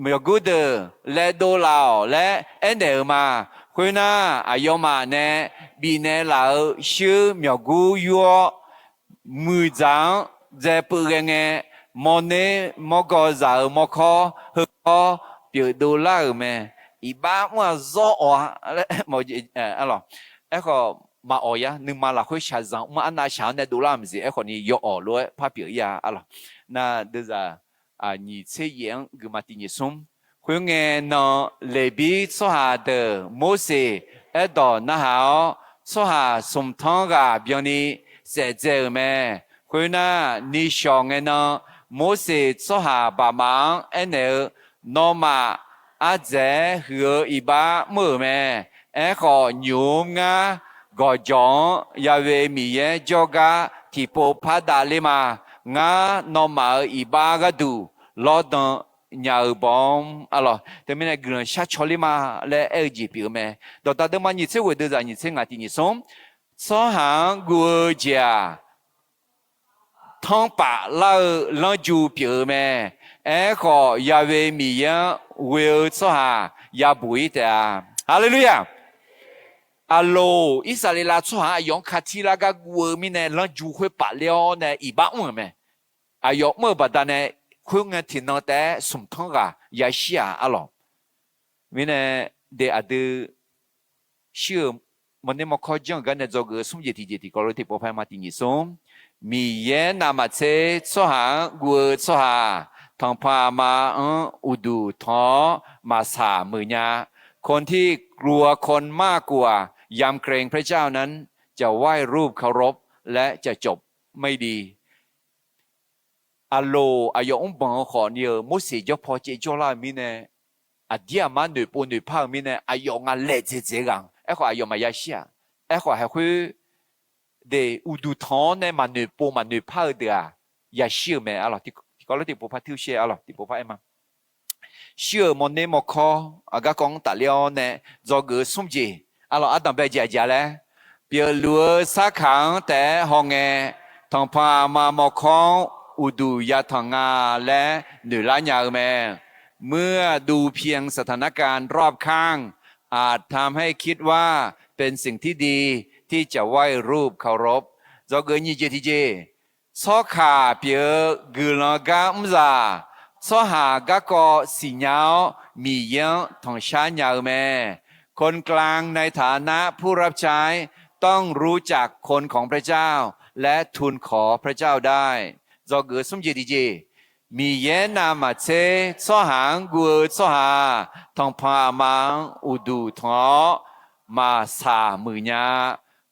myawqgur deuq laev dov laf-awq laer aernaeq-euq ma. Khoernar, aqyawfmaf nae bifnaeq laf-euq shuir myawqgur yur-awr, muiqdzaq-anr dzae peuv ghae ngae, mawrner mawrgawr zaq-euq mawrkawr heukawr pyeuf dovlar-euq mae. Iqbax mr-aq zawr awq-a. Aerkhawf, maqawq ya, nuima lafkhoer shaqzanq mr arnav shaq-anr nae dovlar-euq maqsiq. Aerkhawf ni yawawq lof-aer par pyeuf-ir-a arlawq. Nar deuzaq nyiq tser yaef-anr guiqma tiq nyiq smr. Khoerngae nan, Leqbir tsawrhaq deuq Morseq aerdawq narhaq-awr, tsawrhaq smq tanr ghaq byanni saef dzae-euq mae. Khoernar, nishawq ngae nan, Morseq tsawrhaq baqmaf-anr aernaeq-eu, Nawmaf ardzaeq-aer huiq-eu iqbax mr-euq mae. Aerkhawf, nymq-mr ngar gawqjawq-anr Ya'we Miqyaer jawrgar tiqpov par davler ma. Ngar nawmaf-euq iqbax gharduq lawrdan nya-eu bawr-anr arlawq. Teumirnae guiqlanq shar caw ler ma laer aer-eu jeq pyeuf-eu mae. Dawqdaq deuvma nyiq tser ghoeq deuzaq nyiq tser ngaq tiq nyiq smr. Tsawrhaq-anr guv-eu jeq-aq, tanrpaf lar-eu lanrju pyeuf-eu mae. Aerkhawf, Ya'we Miqyaer-anr ghoe-eu tsawrhaq yabuq-ir taef-a. Haleluya! Aqloq Irsaqleqlav tsawrhaq-anr aqyawf-anr katir lar gar guv-eu mirnae lanrju khoer paf ler-awr nae iqbax mr-euq mae. Aqyawf mr-euq baqdanae khoerngae tiqnan taef-aer smq tanr ghaq yashir-aq arlawq. Mirnae, de aqdui shir-euq mawrner mawrkawr janr-euq gar nae dzawgeuf-eu smr jeq tiqjeq tiqkawv lof tiqpov par-aer ma tiq nyiq smr. Miqyaer navmaqtser tsawrhaq-anr guv-eu tsawrhaq, tanqpanq aqma-anr uqduq tanq-awr maqsaq muiq nya. คนที่กลัวคนมากกว่ายำเกรงพระเจ้านั้น จะไหว้รูปเคารพและจะจบไม่ดี Aqloq aqyawf mrbanq-eu khawf ni-euq Morseq jawr paw caev jawrlar-euq mirnae, aqdir aqmar noeqpov noeqpar-euq mirnae aqyawf nga laeqdzaeq dzaeq ghaq-anr. Aerkhawf aqyawfmaf yashir-aq. Aerkhawf haiq khoer de uqduq tanq-awr nae maqnoeqpov maqnoeqpar-eu deuq-aq, yashir-euq mae arlawq. Tiqkawv lof tiqpov par tuir shaer arlawq. Tiqpov par aer ma. Shir-euq mawrner mawrkawr aqgarkawv-anr tafler-awr nae dzawgeuf-eu smr jeq arlawq. Ardanqbae jeq aqjeq-a laer, pyeufluf-eu sarkaq-anr taef-aer hawngae, tanqpanq aqma mawrkawr-anr uqduq yatanq nga laer noeqlar nya-eu mae. เมื่อดูเพียงสถานการณ์รอบข้าง อาจทำให้คิดว่าเป็นสิ่งที่ดีที่จะไหว้รูปเคารพ Dzawgeuf nyiq jeq tiqjeq, tsawrkaq pyeuf-eu guiqlanq gar mrzaq, tsawrhaq garkawv siqnya-awr Miqyaer-anr tanqshar nya-eu mae. คนกลางในฐานะผู้รับใช้ ต้องรู้จักคนของพระเจ้าและทูลขอพระเจ้าได้ Dzawgeuf smr jeq tiqjeq, Miqyaer navmaqtser tsawrhaq-anr guv-eu tsawrhaq, tanqpanq aqma-anr uqduq tanq-awr maqsaq muiq nya.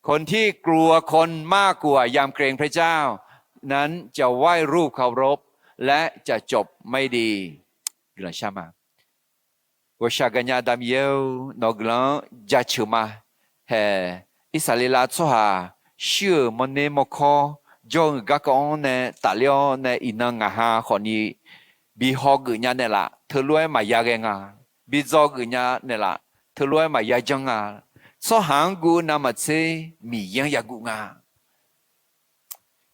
คนที่กลัวคนมากกว่ายำเกรงพระเจ้านั้น จะไหว้รูปเคารพและจะจบไม่ดี Guiqlanq shar ma. Ghawqshaq gaqnya Aqda Miqyaer-or, nawq-eu guiqlanq-anr jaceuq ma. Haeq, Irsaqleqlav tsawrhaq shir-euq mawrner mawrkawr jawr-eu garkawv-anr nae tafler-awr nae iqnan ngaq ha khawfni bi hawgeuf nya naeqlaf, teulof-aer maqya ghae nga. Bi dzawgeuf nya naeqlaf, teulof-aer maqya janr nga. Tsawrhaq-anr guv-eu navmaqtser Miqyaer-anr yaguv nga.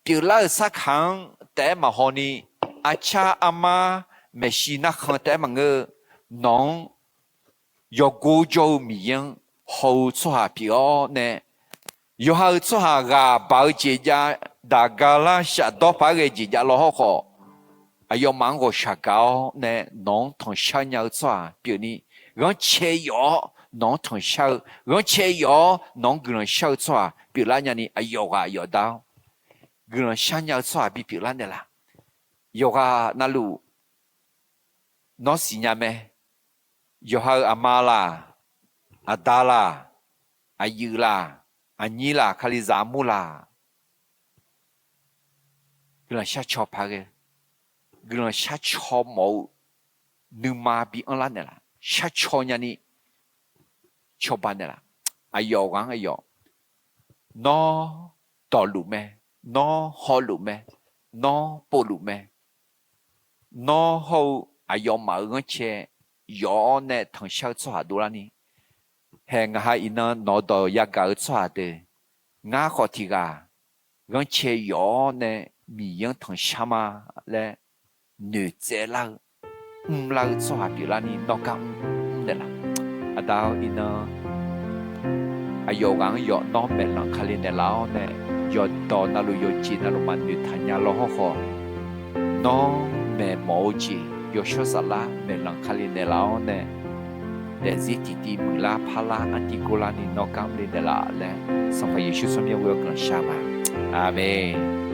Pyeuflar-euq sarkaq-anr taef-aer maqhaw ni, arcar armar maeqshi narkhan taef-aer maqngeur-eu, nawq-anr yawgor jawr-eu Miqyaer-anr haw-eu tsawrhaq pyeuf-awr nae, Yawqha-euq tsawrhaq ghaq baq-eu jeq jav, daq ga lar shafdawr paq-aer ghae jeq jav law hawrkhawf, aqyawfmaf-anr ghawqshaq gaq-awr nae nawq-anr tanqshar nya-eu tsawrhaq pyeufni, ghanrcae yawf-awr nawq-anr tanqshar-eu, ghanrcae yawf-awr nawq-anr guiqlanq shar-eu tsawrhaq pyeuflar nyani, aqyawf ghaq aqyawf dar-awr guiqlanq shar nya-eu tsawrhaq bipyeuf lar naeqlaf. Yawqghaq navluf nawr siqnya mae. Yawqha-euq aqma laq, aqda laq, aqyuif laq, aqnyir laq, kalizaq armur laq, guiqlanq shar caw paq-aer ghae, guiqlanq shar caw mawf-eu nuima bi anrlar naeqlaf, shar caw nyani cawba naeqlaf. Aqyawf ghaq-anr aqyawf, nawr dawqluf mae, nawr hawluf mae, nawr povluf mae. Nawr hawr-eu aqyawfmaf-euq ghanrcae yawf-awr nae tanqshar-eu tsawrhaq dovlarni, hae ngaq ha iqnan nawq-eu dawq yagaq-eu tsawrhaq deuq, ngar khawf tiq ghaq ghanrcae yawf-awr nae Miqyaer-anr tanqshar ma laer noeqtsaev lar-eu, mrlar-eu tsawrhaq pyeuflarni nawr gar mr naeqlaf. Aqda-awr iqnan aqyawf ghaq-anr yawf nawr maeqlanq Kali naeqlaf-awr nae, yawqdawq navluf yawqjeq navluf maqnoeq taqnya law hawrkhawf, nawr maeqmawf-eu jeq yawshawr saflar maeqlanq Kali naeqlaf-awr nae, daefzir tiqtiv muiqlar parlar artiv gorlarni nawr gar mrle naeqlaf laer, Sanqpaq Yeqsur tsawrmyanr ghoe-awr guiqlanq shar ma. Aqmeq.